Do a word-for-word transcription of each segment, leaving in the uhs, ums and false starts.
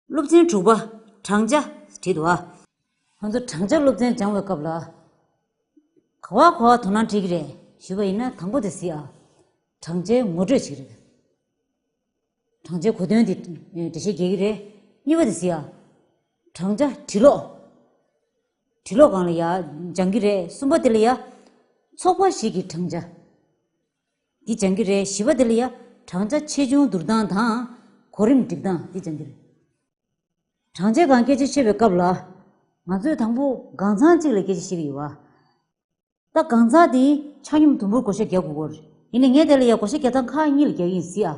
སློབ་ཚན་དྲུག་པ། བགྲང་བྱ་བྲིས་འདུག་ཨ། ང་ཚོ་བགྲང་བྱ་སློབ་ཚན་སྦྱང་བའི་སྐབས་ལ། ག་བ་ག་བ་དོ་སྣང་བྱེད་ཀྱི་རེད་ཞུས་པ་ཡིན་ན། དང་པོ་དེ་གཟིགས་ཨ། བགྲང་བྱའི་ངོ་སྤྲོད་བྱེད་ཀྱི་རེད། བགྲང་བྱའི་གོ་དོན་དེ་འགྲེལ་བཤད་རྒྱག་གི་རེད། གཉིས་པ་དེ་གཟིགས་ཨ། བགྲང་བྱ་འབྲི་ཀློག་འབྲི་ཀློག་སྒང་ལ་ཡ་སྦྱང་གི་རེད། གསུམ་པ་དེ་ལ་ཡ་ཚོགས་པ་ཞིག་གི་བགྲང་བྱ་འདི་སྦྱང་གི་རེད། བཞི་པ་དེ་ལ་ཡ་བགྲང་བྱ་ཆེ་ཆུང་བསྡུར་སྟངས་དང་གོ་རིམ་སྒྲིག་སྟངས་འདི་སྦྱང་གི་རེད། བགྲང་བྱའི་སྒང་སྐད་ཆ་བཤད་པའི་སྐབས་ལ། ང་ཚོས་དང་པོ་གང་ཚང་གཅིག་ལ་སྐད་ཆ་བཤད་ཀྱི་ཡོད་པ། ད་གང་ཚང་དེ་ཆ་སྙོམས་དུམ་བུར་བགོ་བཤའ་རྒྱག་དགོས་ཀྱི་རེད། ཡིན་ནའི་ངས་དེ་ལ་ཡ་བགོ་བཤའ་རྒྱག་སྟངས་ཁག་གཉིས་ལ་རྒྱག་གི་ཡིན་གཟིགས་ཨ།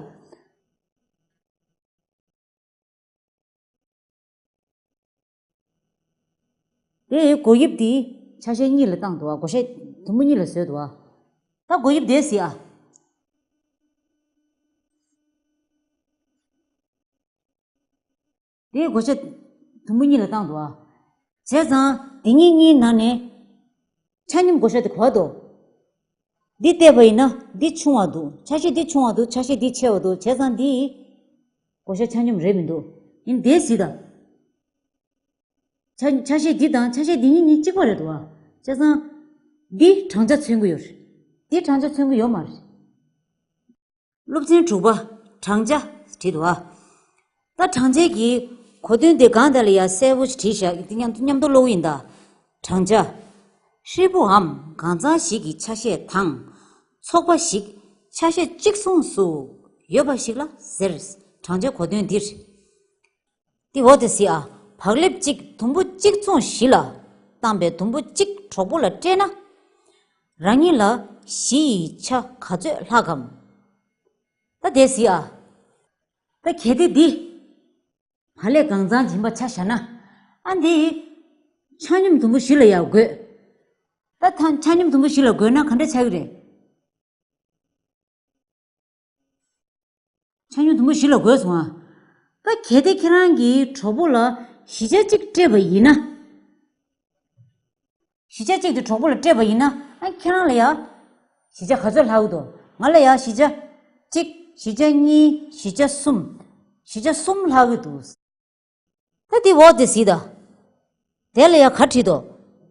དེ་བགོ་དབྱིབས་དེ་ཆ་ཤས་གཉིས་ལ་བཏང་འདུག་ཨ། བགོ་བཤའ་དུམ་བུ་གཉིས་ལ་བཟོས་འདུག་ཨ། ད་བགོ་དབྱིབས་དེ་གཟིགས་ཨ། དེའི་བགོ་བཤའ་དུམ་བུ་གཉིས་ལ་བཏང་འདུག་ཨ། བྱས་ཙང་དེ་གཉིས་གཉིས་ནང་ནས་ཆ་སྙོམས་བགོ་བཤའ་དེ་ག་པར་འདུག་འདི་བལྟས་པ་ཡིན་ན་འདི་ཆུང་བ་འདུག་ཆ་ཤས་འདི་ཆུང་བ་འདུག་ཆ་ཤས་འདི་ཆེ་བ་འདུག་བྱས་ཙང་འདི་བགོ་བཤའ་ཆ་སྙོམས་རེད་མི་འདུག་ཡིན་དེ་གཟིགས་དང་། ཆ་ཆ་ཤས་འདི་དང་ཆ་ཤས་འདི་གཉིས་གཉིས་གཅིག་པ་རེད་འདུག་ཨ། བྱས་ཙང་འདི་བགྲང་བྱ་མཚོན་གྱི་ཡོད་རེད། འདི་བགྲང་བྱ་མཚོན་གྱི་ཡོད་མ་རེད། སློབ་ཚན་དྲུག་པ། བགྲང་བྱ་བྲིས་འདུག་ཨ། ད་བགྲང་བྱའི་གི་གོ་དོན་དེ་སྒང་དེ་ལ་ཡ་གསལ་པོ་ཞིག་བྲིས་བཞག་འདི་མཉམ་མཉམ་དུ་ཀློག་གི་ཡིན་ད། བགྲང་བྱ། ཧྲིལ་པོའམ་གང་ཚང་ཞིག་གི་ཆ་ཤས་དང་། ཚོགས་པ་ཞིག་ཆ་ཤས་གཅིག་མཚུངས་སུ་ཡོད་པ་ཞིག་ལ་ཟེར། བགྲང་བྱའི་གོ་དོན་འདིར། དེ་འོ་དེ་གཟིགས་ཨ། བག་ལེབ་གཅིག་དུམ་བུ་གཅིག་མཚུངས་བཞི་ལ་བཏང་པའི་དུམ་བུ་གཅིག་གྲོགས་པོ་ལ་སྤྲད་ན། རང་ཉིད་ལ་བཞི་ཡི་ཆ་ག་ཚོད་ལྷག་གམ། ད་དེ་གཟིགས་ཨ། ད་གལ་ཏེ་འདི། བག་ལེབ་གང་ཚང་སྦྱིན་པ་ཆ་བཞག་ན། ཨ་འདི། ཆ་སྙོམས་དུམ་བུ་བཞི་ལ་ཡང་བགོས། ད་ཐ་ཆ་སྙོམས་དུམ་བུ་བཞི་ལ་བགོས་ན་ག་འདྲ་ཆགས་ཀྱི་རེད། ཆ་སྙོམས་དུམ་བུ་བཞི་ལ་བགོས་སོང་ཨ། ད་གལ་ཏེ་ཁྱེད་རང་གིས་གྲོགས་པོ་ལ་བཞི་ཆ་གཅིག་སྤྲད་པ་ཡིན་ན། བཞི་ཆ་གཅིག་དེ་གྲོགས་པོ་ལ་སྤྲད་པ་ཡིན་ན། ཨ་ཁྱེད་རང་ལ་ཡ། བཞི་ཆ་ག་ཚོད་ལྷག་གི་འདུག་ང་ལ་ཡ་བཞི་ཆ་གཅིག་བཞི་ཆ་གཉིས། བཞི་ཆ་གསུམ། བཞི་ཆ་གསུམ་ལྷག་གི་འདུག་ད་འདི་འོ་དེ་གཟིགས་དང་། དེ་ལ་ཡང་ག་བྲིས་འདུག་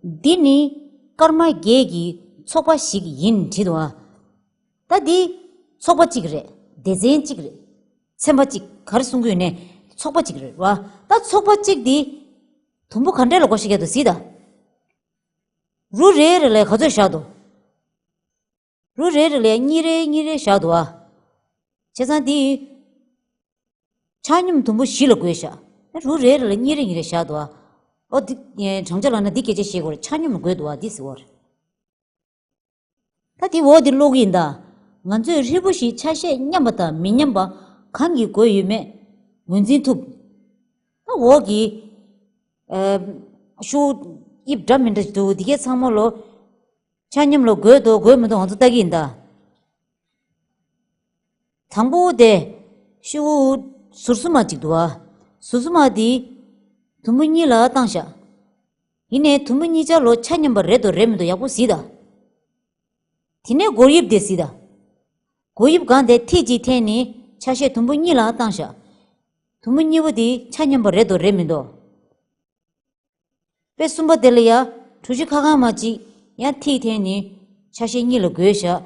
འདི་ནི་སྐར་མ་བརྒྱད་ཀྱི་ཚོགས་པ་ཞིག་ཡིན་བྲིས་འདུག་ཨ། ད་འདི་ཚོགས་པ་གཅིག་རེད། སྡེ་ཚན་གཅིག་རེད། ཚན་པ་གཅིག་ག་རེ་གསུང་གི་ཡོད་ནས་ཚོགས་པ་གཅིག་རེད་བ། ད་ཚོགས་པ་གཅིག་འདི་དུམ་བུ་ག་འདྲ་ལ་བགོ་བཤའ་རྒྱག་འདུག་གཟིགས་དང་། རུ་རེ་རེ་ལ་ག་ཚོད་བཞག་འདུག་རུ་རེ་རེ་ལ་གཉིས་རེ་གཉིས་རེ་བཞག་འདུག་ཨ། བྱས་ཙང་འདི། ཆ་སྙོམས་དུམ་བུ་བཞི་ལ་བགོས་བཞག་རུ་རེ་རེ་ལ་གཉིས་རེ་གཉིས་རེ་བཞག་འདུག་ཨ། ཨོ་འདི། བགྲང་བྱ་ལབ་ན་འདི་སྐད་ཆ་བཤད་དགོས་རེད། ཆ་སྙོམས་བགོས་འདུག་ཨ། འདི་ཟེར་བ་རེད། ད་འདི་འོ་འདི་ཀློག་གི་ཡིན་ད། ང་ཚོས་ཧྲིལ་པོ་ཞིག་ཆ་ཤས་མཉམ་པ་དང་མི་མཉམ་པ་གང་གིས་བགོས་ཡོད་མེད་ངོས་འཛིན་ཐུབ། ད་འོག་གི། ཨ། ཤོག་དབྱིབས་འདྲ་མི་འདྲ་འདུག་འདི་གའི་ཚང་མ་ལོ། ཆ་མཉམ་ལ་བགོས་འདུག་བགོས་མི་འདུག་ང་ཚོ་ལྟ་གི་ཡིན་ད། དང་པོ་དེ། ཤོག་ཟུར་གསུམ་མ་གཅིག་འདུག་ཨ། ཟུར་གསུམ་མ་དེ། དུམ་བུ་གཉིས་ལ་བཏང་བཞག་ཡིན་ནའི་དུམ་བུ་གཉིས་ཆ་ལོ་ཆ་མཉམ་པ་རེད་འདུག་རེད་མི་འདུག་ཡག་པོ་གཟིགས་དང་། དེ་ནས་བགོ་དབྱིབས་དེ་གཟིགས་དང་། བགོ་དབྱིབས་སྒང་དེ་ཐིག་གཅིག་འཐེན་ནས་ཆ་ཤས་དུམ་བུ་གཉིས་ལ་བཏང་བཞག་དུམ་བུ་གཉིས་པོ་དེ་ཆ་མཉམ་པ་རེད་འདུག་རེད་མི་འདུག་དཔེ་གསུམ་པ་དེ་ལ་ཡ། གྲུ་བཞི་ཁ་གང་མ་གཅིག་ཡང་ཐིག་འཐེན་ནས་ཆ་ཤས་གཉིས་ལ་བགོས་བཞག་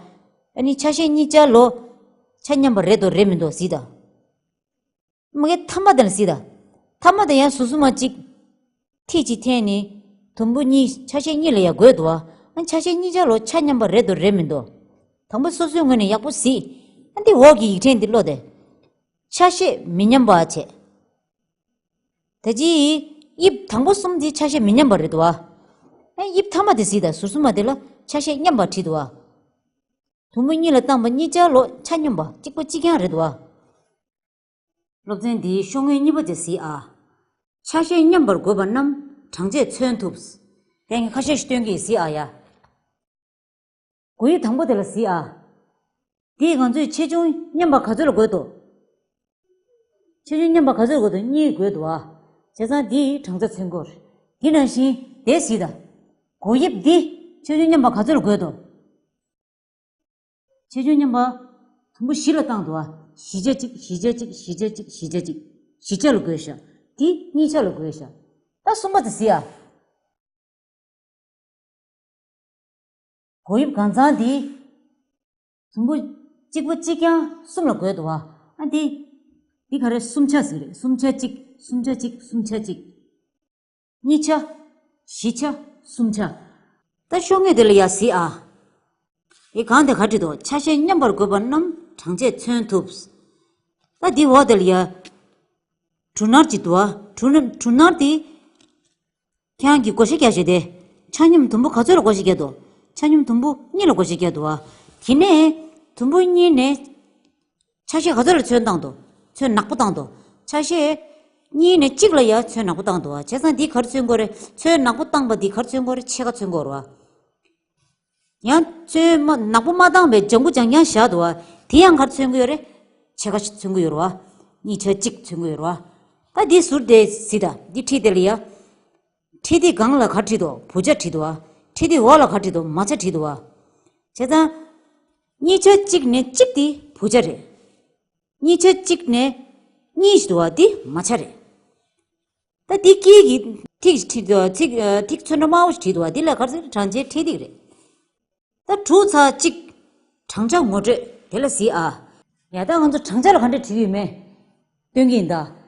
ཨ་ནི་ཆ་ཤས་གཉིས་ཆ་ལོ། ཆ་མཉམ་པ་རེད་འདུག་རེད་མི་འདུག་གཟིགས་དང་། མ་གི་ཐ་མ་དེ་ལ་གཟིགས་དང་། ཐ་མ་དེ་ཡང་ཟུར་གསུམ་མ་གཅིག་ཐིག་གཅིག་འཐེན་ནས། དུམ་བུ་གཉིས་ཆ་ཤས་གཉིས་ལ་ཡ་བགོས་འདུག་ཨ། ཆ་ཤས་གཉིས་ཆ་ལོ་ཆ་མཉམ་པ་རེད་འདུག་རེད་མི་འདུག་དང་པོ་སོ་སོའི་ངོས་ནས་ཡག་པོ་གཟིགས། ཨ་འདི་འོག་གི་ཡིག་ཕྲེང་འདི་ཀློག་དེ། ཆ་ཤས་མི་མཉམ་པ་བྱས། ད་ཅི། དབྱིབས་དང་པོ་གསུམ་འདི་ཆ་ཤས་མི་མཉམ་པ་རེད་འདུག་ཨ། ཨ་དབྱིབས་ཐ་མ་དེ་གཟིགས་དང་ཟུར་གསུམ་མ་དེ་ལ་ཆ་ཤས་མཉམ་པ་བྲིས་འདུག་ཨ། དུམ་བུ་གཉིས་ལ་བཏང་པ་གཉིས་ཆ་ལོ་ཆ་མཉམ་པ་གཅིག་པ་གཅིག་རྐྱང་རེད་འདུག་ཨ། སློབ་ཚན་འདིའི་ཤོག་ངོས་གཉིས་པ་དེ་གཟིགས་ཨ། ཆ་ཤས་མཉམ་པར་བགོས་པ་རྣམས་བགྲང་བྱས་མཚོན་ཐུབ། དེ་ངས་ཁ་ཤས་ཤིག་སྟོན་གྱི་གཟིགས་ཨ་ཡ། བགོ་དབྱིབས་དང་པོ་དེ་ལ་གཟིགས་ཨ། དེས་ང་ཚོས་ཆེ་ཆུང་མཉམ་པ་ག་ཚོད་ལ་བགོས་འདུག་ཆེ་ཆུང་མཉམ་པ་ག་ཚོད་ལ་བགོས་འདུག་གཉིས་བགོས་འདུག་ཨ། བྱས་ཙང་འདིས་བགྲང་བྱ་མཚོན་གྱི་ཡོད་རེད། དེ་ནང་བཞིན་དེ་གཟིགས་དང་། བགོ་དབྱིབས་འདི་ཆེ་ཆུང་མཉམ་པ་ག་ཚོད་ལ་བགོས་འདུག་ཆེ་ཆུང་མཉམ་པ་དུམ་བུ་བཞི་ལ་བཏང་འདུག་ཨ། བཞི་ཆ་གཅིག་བཞི་ཆ་གཅིག་བཞི་ཆ་གཅིག་བཞི་ཆ་གཅིག་བཞི་ཆ་ལ་བགོས་ཤག་འདི་གཉིས་ཆ་ལ་བགོས་ཤག་ད་གསུམ་པ་དེ་གཟིགས་ཨ། གོ་དབྱིབས་གང་ཚང་འདི། དུམ་བུ་གཅིག་པ་གཅིག་རྐྱང་གསུམ་ལ་བགོས་འདུག་བ། ཨ་འདི། འདི་ག་རེ་གསུམ་ཆ་ཟིག་རེད། གསུམ་ཆ་གཅིག་གསུམ་ཆ་གཅིག་གསུམ་ཆ་གཅིག་གཉིས་ཆ། བཞི་ཆ། གསུམ་ཆ། ད་ཤོག་ངོས་དེ་ལ་ཡ་གཟིགས་ཨ། འདི་གང་དེ་ག་བྲིས་འདུག་ཆ་ཤས་མཉམ་པར་བགོས་པ་རྣམས་གྲངས་ཆས་མཚོན་ཐུབ། ད་འདི་འོག་དེ་ལ་ཡ། གྲུ་ནར་གཅིག་འདུག་བ། གྲུ་ནར་གྲུ་ནར་དེ། ཁྱེད་རང་གིས་བགོ་བཤའ་རྒྱག་བྱས་ཏེ། ཆ་སྙོམས་དུམ་བུ་ག་ཚོད་ལ་བགོ་བཤའ་རྒྱག་འདུག་ཆ་སྙོམས་དུམ་བུ་གཉིས་ལ་བགོ་བཤའ་རྒྱག་འདུག་བ། དེ་ནས་དུམ་བུ་གཉིས་ནས་ཆ་ཤས་ག་ཚོད་ལ་ཚོན་བཏང་འདུག་ཚོན་ནག་པོ་བཏང་འདུག་ཆ་ཤས་གཉིས་ནས་གཅིག་ལ་ཡ་ཚོན་ནག་པོ་བཏང་འདུག་བ། བྱས་ཙང་འདི་ག་རེ་མཚོན་གྱི་ཡོད་རེད། ཚོན་ནག་པོ་བཏང་པ་འདི་ག་རེ་མཚོན་གྱི་ཡོད་རེད། ཕྱེད་ཀ་མཚོན་གྱི་ཡོད་རེད་བ། ཡང་ཚོན་མ་ནག་པོ་མ་བཏང་བའི་ལྗང་གུ་ལྗང་ལྗང་བཞག་འདུག་བ། དེ་ཡང་ག་རེ་མཚོན་གྱི་ཡོད་རེད། ཕྱེད་ཀ་མཚོན་གྱི་ཡོད་རེད་བ། གཉིས་ཆ་གཅིག་མཚོན་གྱི་ཡོད་རེད་བ། ད་འདི་ཟུར་དེ་གཟིགས་དང་། འདི་འཁྲིས་དེ་ལ་ཡ། འཁྲིས་དེ་སྒང་ལ་ག་རེ་བྲིས་འདུག་བུ་ཆ་བྲིས་འདུག་བ། འཁྲིས་དེ་འོག་ལ་ག་རེ་བྲིས་འདུག་མ་ཆ་བྲིས་འདུག་བ། བྱས་ཙང་། གཉིས་ཆ་གཅིག་ནས་གཅིག་དེ་བུ་ཆ་རེད། གཉིས་ཆ་གཅིག་ནས་གཉིས་ཞིག་འདུག་བ། འདི་མ་ཆ་རེད། ད་འདི་དཀྱིལ་གྱི་ཐིག་ཅིག་བྲིས་འདུག་ཚིག་ཨ། ཐིག་ཚོན་ཁྲ་དམར་པོ་ཞིག་བྲིས་འདུག་བ། འདི་ལ་ག་རེ་ཟེར། གྲངས་ཆའི་འཕྲེད་ཐིག་རེད། ད་དྲུག་ཚེག་གཅིག་གྲངས་ཆ་ངོ་སྤྲོད་དེ་ལ་གཟིགས་ཨ། ཡ་ད་ང་ཚོ་གྲངས་ཆ་ལ་ག་འདྲས་བྲིས་ཀྱི་ཡོད་མེད་སྟོན་གྱི་ཡིན་ད།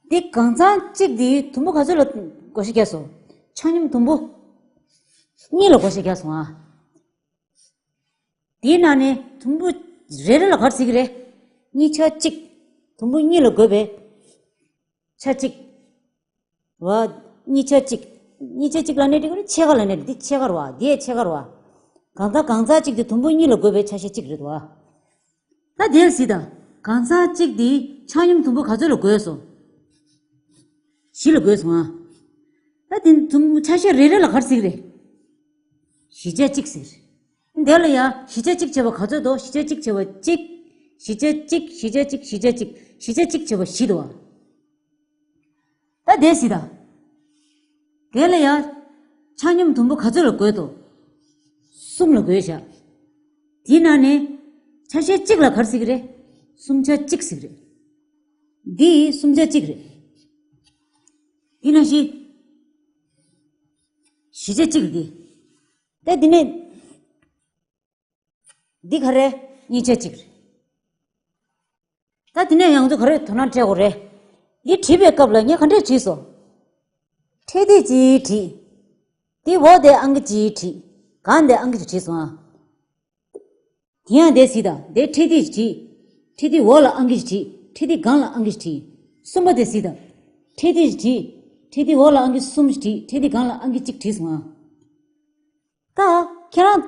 འདི་གང་ཚང་གཅིག་འདི་དུམ་བུ་ག་ཚོད་ལ་བགོ་བཤའ་རྒྱག་སོང་། ཆ་སྙོམས་དུམ་བུ་གཉིས་ལ་བགོ་བཤའ་རྒྱག་སོང་ཨ། དེའི་ནང་ནས་དུམ་བུ་རེ་རེ་ལ་ག་རེ་ཟེར་གྱི་རེད། གཉིས་ཆ་གཅིག་དུམ་བུ་གཉིས་ལ་བགོས་པའི་ཆ་གཅིག་བ། གཉིས་ཆ་གཅིག་གཉིས་ཆ་གཅིག་ལབ་ནའི་འགྲིག་གི་རེད། ཕྱེད་ཀ་ལབ་ནའི་འགྲིག་འདི་ཕྱེད་ཀ་རེད་བ། འདི་ཡང་ཕྱེད་ཀ་རེད་བ། གང་ལྟར་གང་ཚང་གཅིག་དེ་དུམ་བུ་གཉིས་ལ་བགོས་པའི་ཆ་ཤས་གཅིག་རེད་བ། ད་དེར་གཟིགས་དང་། གང་ཚང་གཅིག་དེ་ཆ་སྙོམས་དུམ་བུ་ག་ཚོད་ལ་བགོས་སོང་། བཞི་ལ་བགོས་སོང་ཨ། ད་དེ་དུམ་ཆ་ཤས་རེ་རེ་ལ་ག་རེ་ཟེར་གྱི་རེད། བཞི་ཆ་གཅིག་ཟེར། དེ་ལ་ཡ་བཞི་ཆ་གཅིག་བྱས་པ་ག་ཚོད་འདུག་བཞི་ཆ་གཅིག་བྱས་པ་གཅིག་བཞི་ཆ་གཅིག་བཞི་ཆ་གཅིག་བཞི་ཆ་གཅིག་བཞི་ཆ་གཅིག་བྱས་པ་བཞི་འདུག་བ། ད་དེ་གཟིགས་དང་། དེ་ལ་ཡ། ཆ་སྙོམས་དུམ་བུ་ག་ཚོད་ལ་བགོས་འདུག་གསུམ་ལ་བགོས་བཞག་དེའི་ནང་ནས། ཆ་ཤས་གཅིག་ལ་ག་རེ་ཟེར་གྱི་རེད། གསུམ་ཆ་གཅིག་ཟེར་གྱི་རེད། འདི་གསུམ་ཆ་གཅིག་རེད། འདི་ནང་བཞིན། བཞི་ཆ་གཅིག་རེད་འདི། ད་འདི་ནས། འདི་ག་རེ། གཉིས་ཆ་གཅིག་རེད། ད་དེ་ནས་ཡང་ཚོ་ག་རེ་དོ་སྣང་སྤྲད་དགོས་རེད། འདི་བྲིས་པའི་སྐབས་ལ་ངས་ག་འདྲས་བྲིས་སོང་། འཕྲེད་ཐིག་ཅིག་བྲིས། དེ་འོག་དེ་ཨང་ཀི་ཅིག་བྲིས། སྒང་དེ་ཨང་ཀི་ཅིག་བྲིས་སོང་ཨ། དེ་ཡང་དེ་གཟིགས་དང་། དེ་འཕྲེད་ཐིག་ཅིག་བྲིས། འཕྲེད་ཐིག་འོག་ལ་ཨང་ཀི་ཅིག་བྲིས། འཕྲེད་ཐིག་སྒང་ལ་ཨང་ཀི་ཅིག་བྲིས། གསུམ་པ་དེ་གཟིགས་དང་། འཕྲེད་ཐིག་བྲིས། འཕྲེད་ཐིག་འོག་ལ་ཨང་ཀི་གསུམ་བྲིས། འཕྲེད་ཐིག་སྒང་ལ་ཨང་ཀི་གཅིག་བྲིས་སོང་ཨ། ད་ཁྱེད་རང་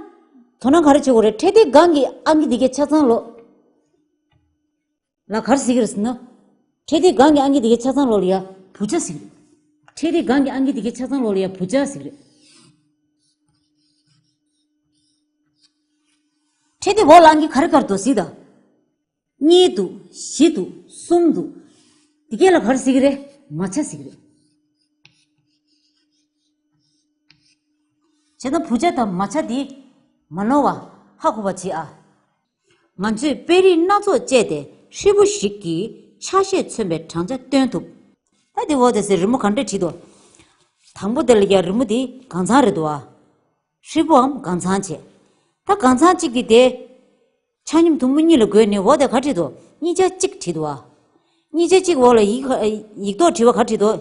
དོ་སྣང་ག་རེ་བྱེད་དགོས་རེད། འཕྲེད་ཐིག་སྒང་གི་ཨང་ཀི་འདི་གའི་ཆ་ཚང་ལོག་ལ་ག་རེ་ཟེར་གྱི་རེད་ཟེར་ན། འཕྲེད་ཐིག་སྒང་གི་ཨང་ཀི་འདི་གའི་ཆ་ཚང་ལོག་ལ་ཡ་བུ་ཆ་ཟེར་གྱི་རེད། འཕྲེད་ཐིག་སྒང་གི་ཨང་ཀི་འདི་གའི་ཆ་ཚང་ལོག་ལ་ཡ་བུ་ཆ་ཟེར་གྱི་རེད། འཕྲེད་ཐིག་འོག་ལ་ཨང་ཀི་ག་རེ་ག་རེ་འདུག་གཟིགས་དང་། གཉིས་འདུག་བཞི་འདུག་གསུམ་འདུག་འདི་གའི་ལ་ག་རེ་ཟེར་གྱི་རེད། མ་ཆ་ཟེར་གྱི་རེད། བྱས་ན་བུ་ཆ་དང་མ་ཆ་འདི་མ་ནོར་བ་ཧ་གོ་བ་བྱེད་ཨ། ང་ཚོས་དཔེ་རིས་སྣ་ཚོགས་སྤྱད་དེ་ཧྲིལ་པོ་ཞིག་གི་ཆ་ཤས་མཚོན་པའི་གྲངས་ཆ་སྟོན་ཐུབ། ད་འདི་འོག་དེ་ཟེར་རི་མོ་ག་འདྲས་བྲིས་འདུག་དང་པོ་དེ་ལ་ཡ་རི་མོ་འདི་གང་ཚང་རེད་འདུག་ཨ། ཧྲིལ་པོའམ་གང་ཚང་བྱས། ད་གང་ཚང་གཅིག་གི་དེ། ཆ་སྙོམས་དུམ་བུ་གཉིས་ལ་བགོས་ནས་འོག་དེ་ག་བྲིས་འདུག་གཉིས་ཆ་གཅིག་བྲིས་འདུག་ཨ། གཉིས་ཆ་གཅིག་འོག་ལ་ཡིག་ཡིག་ཐོག་བྲིས་པ་ག་བྲིས་འདུག་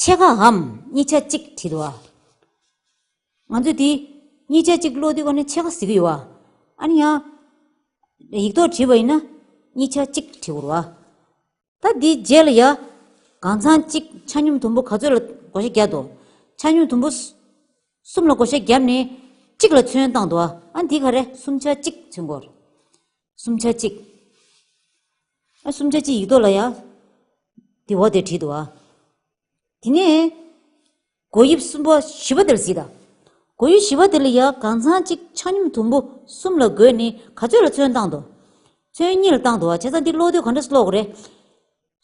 ཕྱེད་ཀའམ་གཉིས་ཆ་གཅིག་བྲིས་འདུག་བ། ང་ཚོས་དེ་གཉིས་ཆ་གཅིག་ཀློག་དུས་ཀ་ནས་ཕྱེད་ཀ་ཟེར་གྱི་ཡོད་བ། ཨ་ནི་ཡང་། ཡིག་ཐོག་བྲིས་པ་ཡིན་ན་གཉིས་ཆ་གཅིག་བྲིས་དགོས་རེད་བ། ད་འདིའི་རྗེས་ལ་ཡ། གང་ཚང་གཅིག་ཆ་སྙོམས་དུམ་བུ་ག་ཚོད་ལ་བགོ་བཤའ་རྒྱག་འདུག་ཆ་སྙོམས་དུམ་བུ་གསུམ་ལ་བགོ་བཤའ་བརྒྱབ་ནས་གཅིག་ལ་ཚོན་བཏང་འདུག་བ། ཨ་འདི་ག་རེ་གསུམ་ཆ་གཅིག་ཚོན་སྐོར། གསུམ་ཆ་གཅིག་ཨ་གསུམ་ཆ་གཅིག་ཡིག་ཐོག་ལ་ཡ། དེ་འོག་དེ་བྲིས་འདུག་ཨ། དེ་ནས། སྒོ་དབྱིབས་གསུམ་པ་བཞི་པ་དེ་ལ་གཟིགས་དང་། སྒོ་དབྱིབས་བཞི་པ་དེ་ལ་ཡ་གང་ཚང་གཅིག་ཆ་སྙོམས་དུམ་བུ་གསུམ་ལ་བགོས་ནས་ག་ཚོད་ལ་ཚོན་བཏང་འདུག་ཚོན་གཉིས་ལ་བཏང་འདུག་ཨ། བྱས་ཙང་འདི་ཀློག་དུས་ག་འདྲ་སེ་ཀློག་དགོས་རེད།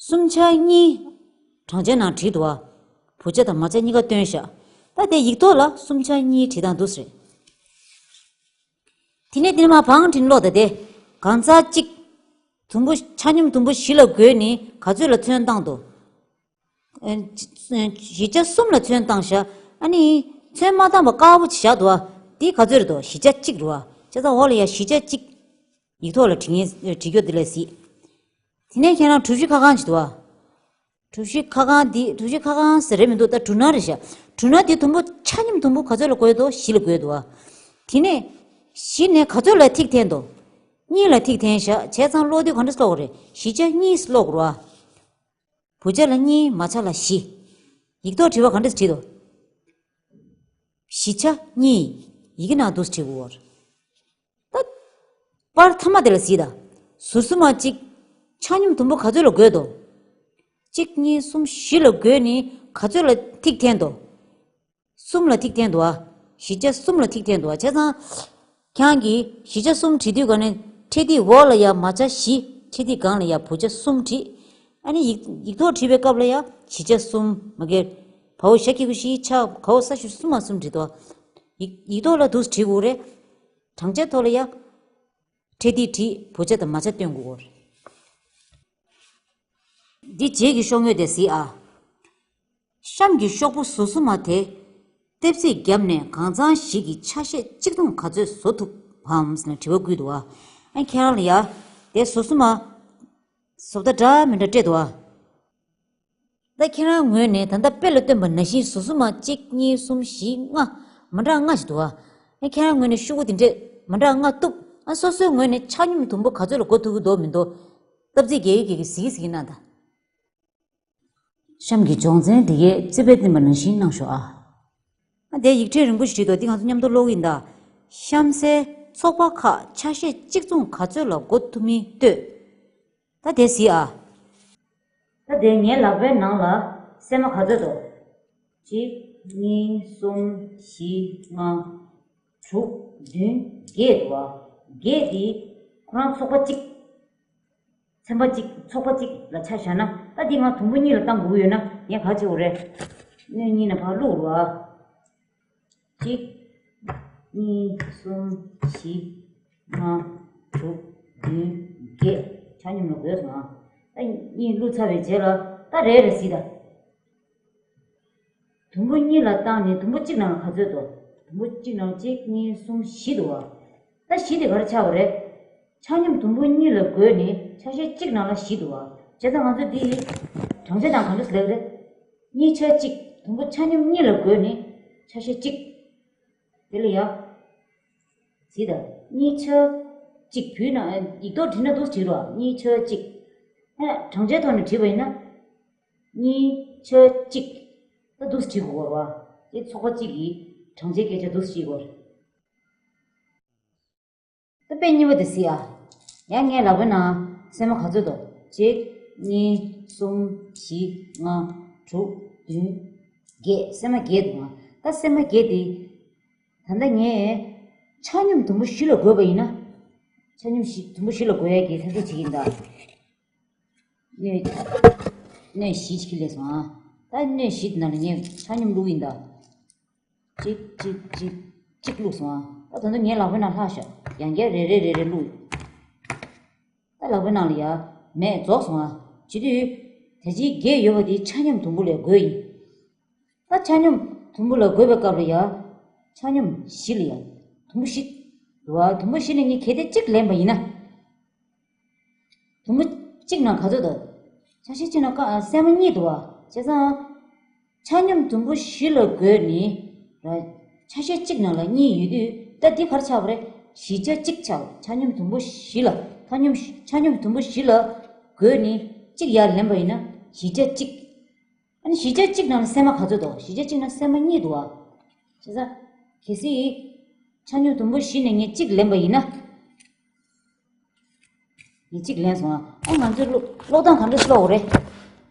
གསུམ་ཆ་གཉིས། གྲངས་ཆའི་ནང་བྲིས་འདུག་ཨ། བུ་ཆ་དང་མ་ཆ་གཉིས་ཀ་བཏོན་ཤག་ད་དེ་ཡིག་ཐོག་ལ་གསུམ་ཆ་གཉིས་བྲིས་སྟངས་འདུག་སེ་རེད། དེ་ནས་དེ་ནས་མར་བང་བྲིས་ཀློག་ད་དེ། གང་ཚང་གཅིག་དུམ་བུ་ཆ་སྙོམས་དུམ་བུ་བཞི་ལ་བགོས་ནས་ག་ཚོད་ལ་ཚོན་བཏང་འདུག་ཨ། བཞི་ཆ་གསུམ་ལ་ཚོན་བཏང་བཞག་ཨ་ནི་ཚོན་མ་བཏང་བ་དཀར་པོ་ཅིག་བཞག་འདུག་ཨ། འདི་ག་ཚོད་རེད་འདུག་བཞི་ཆ་གཅིག་རེད་བ། བྱས་ཙང་འོག་ལ་ཡ་བཞི་ཆ་གཅིག་ཡིག་ཐོག་ལ་བྲིས་ངེས་བྲིས་རྒྱུ་འདི་ལས་གཟིགས། དེ་ནས་ཁྱེད་རང་གྲུ་བཞི་ཁ་བསྐང་ཅིག་འདུག་ཨ། གྲུ་བཞི་ཁ་བསྐང་འདི་གྲུ་བཞི་ཁ་བསྐང་ཟེར་རེད་མི་འདུག་ད་གྲུ་སྣ་རེད་ཤག་གྲུ་སྣ་འདི་དུམ་བུ་ཆ་སྙོམས་དུམ་བུ་ག་ཚོད་ལ་བགོས་འདུག་བཞི་ལ་བགོས་འདུག་ཨ། དེ་ནས་བཞི་ནས་ག་ཚོད་ལ་ཐིག་འཐེན་འདུག་གཉིས་ལ་ཐིག་འཐེན་བཞག་བྱས་ཙང་ཀློག་དུས་ག་འདྲ་ཀློག་དགོས་རེད། བཞི་ཆ་གཉིས་ཀློག་དགོས་རེད་བ། བུ་ཆ་ལ་གཉིས། མ་ཆ་ལ་བཞི། ཡིག་ཐོག་བྲིས་པ་ག་འདྲ་བྲིས་འདུག་བཞི་ཆ་གཉིས། ཡི་གེ་ནང་འདུག་བྲིས་དགོས་རེད། ད། པར་མཐའ་མ་དེ་ལ་གཟིགས་དང་། ཟུར་གསུམ་མ་གཅིག་ཆ་སྙོམས་དུམ་བུ་ག་ཚོད་ལ་བགོས་འདུག་གཅིག་གཉིས་གསུམ་བཞི་ལ་བགོས་ནས་ག་ཚོད་ལ་ཐིག་འཐེན་འདུག་གསུམ་ལ་ཐིག་འཐེན་འདུག་ཨ། བཞི་ཆ་གསུམ་ལ་ཐིག་འཐེན་འདུག་ཨ། བྱས་ཙང་། ཁྱེད་རང་གིས་བཞི་ཆ་གསུམ་བྲིས་དུས་ག་ནས་འཕྲེད་ཐིག་འོག་ལ་ཡ་མ་ཆ་བཞི། འཕྲེད་ཐིག་སྒང་ལ་ཡ་བུ་ཆ་གསུམ་བྲིས། ཨ་ནི་ཡིག་ཡིག་ཐོག་བྲིས་པའི་སྐབས་ལ་ཡ་བཞི་ཆ་གསུམ་མ་གིར། བའོ་ཞ་གི་གུ་བཞི་ཆ་གའོ་ས་ཞབས་ཀྱུ་གསུམ་མ་གསུམ་བྲིས་འདུག་ཨ། ཡིག་ཡིག་ཐོག་ལ་འདུག་བྲིས་དགོས་རེད། བགྲང་བྱ་ཐོག་ལ་ཡ། འཕྲེད་ཐིག་བྲིས། བུ་ཆ་དང་མ་ཆ་སྟོན་དགོས་རེད། འདི་རྗེས་ཀྱི་ཤོག་ངོས་དེ་གཟིགས་ཨ། གཤམ་གྱི་ཤོག་བུ་ཟུར་གསུམ་མ་དེ། ལྟེབ་རྩེག་བརྒྱབ་ནས་གང་ཚང་ཞིག་གི་ཆ་ཤས་གཅིག་མཚུངས་ག་ཚོད་བཟོ་ཐུབ་བམ་ཟེར་ནས་དྲི་བ་བཀོད་འདུག་ཨ། ཨ་ཁྱེད་རང་ལ་ཡ། དེ་ཟུར་གསུམ་མ། བཟོ་ལྟ་འདྲ་མི་འདྲ་སྤྲད་འདུག་ཨ། ད་ཁྱེད་རང་ངོས་ནས་ད་ལྟ་དཔེ་ལ་སྟོན་པ་ནང་བཞིན་ཟུར་གསུམ་མ་གཅིག་གཉིས་གསུམ་བཞི་ལྔ། མ་འདྲ་ལྔ་ཞིག་འདུག་ཨ། ཨ་ཁྱེད་རང་ངོས་ནས་ཤོག་བུ་དེ་འདྲས་མ་འདྲ་ལྔ་གཏུབ། ཨ་སོ་སོའི་ངོས་ནས་ཆ་སྙོམས་དུམ་བུ་ག་ཚོད་ལ་བགོ་ཐུབ་ཀྱི་འདུག་མི་འདུག་ལྟེབ་རྩེག་བརྒྱབ་ཡོད་ཀྱི་གཟིགས་གཟིགས་གནང་དང་། གཤམ་གྱི་སྦྱོང་ཚན་འདི་གའི་རྩིས་དཔེ་བསྟན་པ་ནང་བཞིན་གནང་ཤོག་ཨ། ཨ་དེ་ཡིག་ཕྲེང་རིང་པོ་ཞིག་བྲིས་འདུག་འདི་ང་ཚོ་མཉམ་དུ་ཀློག་གི་ཡིན་ད། གཤམ་གསལ་ཚོགས་པ་ཁག་ཆ་ཤས་གཅིག་མཚུངས་ག་ཚོད་ལ་བགོ་ཐུབ་མིན་ལྟོས། ད་དེ་གཟིགས་ཨ། ད་དེ་ངའི་ལག་པའི་ནང་ལ་སྲན་མ་ག་ཚོད་འདུག་གཅིག་གཉིས། གསུམ། བཞི། ལྔ། དྲུག་བདུན། བརྒྱད་འདུག་ཨ། བརྒྱད་འདི་ཁོ་རང་ཚོགས་པ་གཅིག་ཚན་པ་གཅིག་ཚོགས་པ་གཅིག་ལ་ཆ་བཞག་ན། ད་འདི་ང་དུམ་བུ་གཉིས་ལ་བཏང་དགོས་ཀྱི་ཡོད་ན་ངས་ག་རེ་བྱེད་དགོས་རེད། སྣོད་གཉིས་ནས་ཕར་བླུགས་རོགས་ཨ། གཅིག་གཉིས། གསུམ། བཞི། ལྔ། དྲུག་བདུན། བརྒྱད། ཆ་སྙོམས་ལ་བགོས་སོང་ཨ། ད་གཉིས་བླུགས་ཚར་བའི་རྗེས་ལ་ད་རེ་རེ་གཟིགས་དང་། དུམ་བུ་གཉིས་ལ་བཏང་ནས་དུམ་བུ་གཅིག་ནང་ལ་ག་ཚོད་འདུག་དུམ་བུ་གཅིག་ནང་གཅིག་གཉིས་གསུམ་བཞི་འདུག་བ། ད་བཞི་དེ་ག་རེ་ཆགས་པ་རེད། ཆ་སྙོམས་དུམ་བུ་གཉིས་ལ་བགོས་ནས་ཆ་ཤས་གཅིག་ནང་ལ་བཞི་འདུག་བ། བྱས་ཙང་ང་ཚོ་འདི་ཡི་གྲངས་ཆ་དང་ག་འདྲ་ཟེར་ལབ་རེད། གཉིས་ཆ་གཅིག་དུམ་བུ་ཆ་སྙོམས་གཉིས་ལ་བགོས་ནས་ཆ་ཤས་གཅིག་དེ་ལ་ཡ། གཟིགས་དང་། གཉིས་ཆ་གཅིག་བུའི་ནང་ཡིག་ཐོག་བྲིས་ན་འདུག་བྲིས་རོགས། གཉིས་ཆ་གཅིག་ཨ་གྲངས་ཆའི་ཐོག་ནས་བྲིས་པ་ཡིན་ན། གཉིས་ཆ་གཅིག་ད་འདུག་བྲིས་དགོས་རེད་བ། དེ་ཚོགས་པ་གཅིག་གིས་གྲངས་ཆའི་སྐད་ཆ་འདུག་བྲིས་དགོས་རེད། ད་དཔེ་གཉིས་པ་དེ་གཟིགས་ཨ། ཡང་ངའི་ལག་པའི་ནང་སྲན་མ་ག་ཚོད་འདུག་གཅིག་གཉིས། གསུམ། བཞི། ལྔ། དྲུག་བདུན། བརྒྱད། སྲན་མ་བརྒྱད་འདུག་ཨ། ད་སྲན་མ་བརྒྱད་དེ། ད་ལྟ་ངས་ཆ་སྙོམས་དུམ་བུ་བཞི་ལ་བགོས་པ་ཡིན་ན། ཆ་སྙོམས་བཞི་དུམ་བུ་བཞི་ལ་བགོ་ཡས་ཀྱི་ཐབས་ཤེས་བྱེད་ཀྱི་ཡིན་ད། སྣོད། སྣོད་བཞི་ཞིག་སླེབས་སོང་ཨ། ད་སྣོད་བཞི་དེ་ནང་ལ་ངས་ཆ་སྙོམས་བླུགས་ཡིན་ད། གཅིག་གཅིག་གཅིག་གཅིག་བླུགས་སོང་ཨ། ད་ད་དུང་ངའི་ལག་པའི་ནང་ལྷག་ཤག་ཡང་བསྐྱར་རེ་རེ་རེ་རེ་བླུགས། ད་ལག་པའི་ནང་ལ་ཡ། མེད་རྫོགས་སོང་ཨ། བྱེད་དུས། ད་ཅི་བརྒྱད་ཡོད་པ་དེ་ཆ་སྙོམས་དུམ་བུ་ལ་བགོས་ཡིན། ད་ཆ་སྙོམས་དུམ་བུ་ལ་བགོས་པའི་སྐབས་ལ་ཡ། ཆ་སྙོམས་བཞི་ལ་ཡ། དུམ་བུ་བཞི། འདུག་བ། དུམ་བུ་བཞི་ནས་ངས་གལ་ཏེ་གཅིག་ལེན་པ་ཡིན་ན། དུམ་བུ་གཅིག་ནང་ག་ཚོད་འདུག་ཆ་ཤས་གཅིག་ནང་ཀ་སྲན་མ་གཉིས་འདུག་བ། བྱས་ཙང་། ཆ་སྙོམས་དུམ་བུ་བཞི་ལ་བགོས་ནས། ཆ་ཤས་གཅིག་ནང་ལ་གཉིས་ཡོད་དུས་ད་འདི་ག་རེ་ཆགས་པ་རེད། བཞི་ཆ་གཅིག་ཆགས། ཆ་སྙོམས་དུམ་བུ་བཞི་ལ། ཆ་སྙོམས་ཆ་སྙོམས་དུམ་བུ་བཞི་ལ་བགོས་ནས་གཅིག་ཡར་ལེན་པ་ཡིན་ན་བཞི་ཆ་གཅིག་ཨ་ནི་བཞི་ཆ་གཅིག་ནང་ལ་སྲན་མ་ག་ཚོད་འདུག་བཞི་ཆ་གཅིག་ནང་སྲན་མ་གཉིས་འདུག་བ། བྱས་ཙང་། གལ་སྲིད། ཆ་སྙོམས་དུམ་བུ་བཞི་ནས་ངས་གཅིག་ལེན་པ་ཡིན་ན། ངས་གཅིག་ལེན་སོང་ཨ། ཨ་ང་ཚོའི་ཀློག་ཀློག་སྟངས་ག་འདྲ་ཀློག་དགོས་རེད།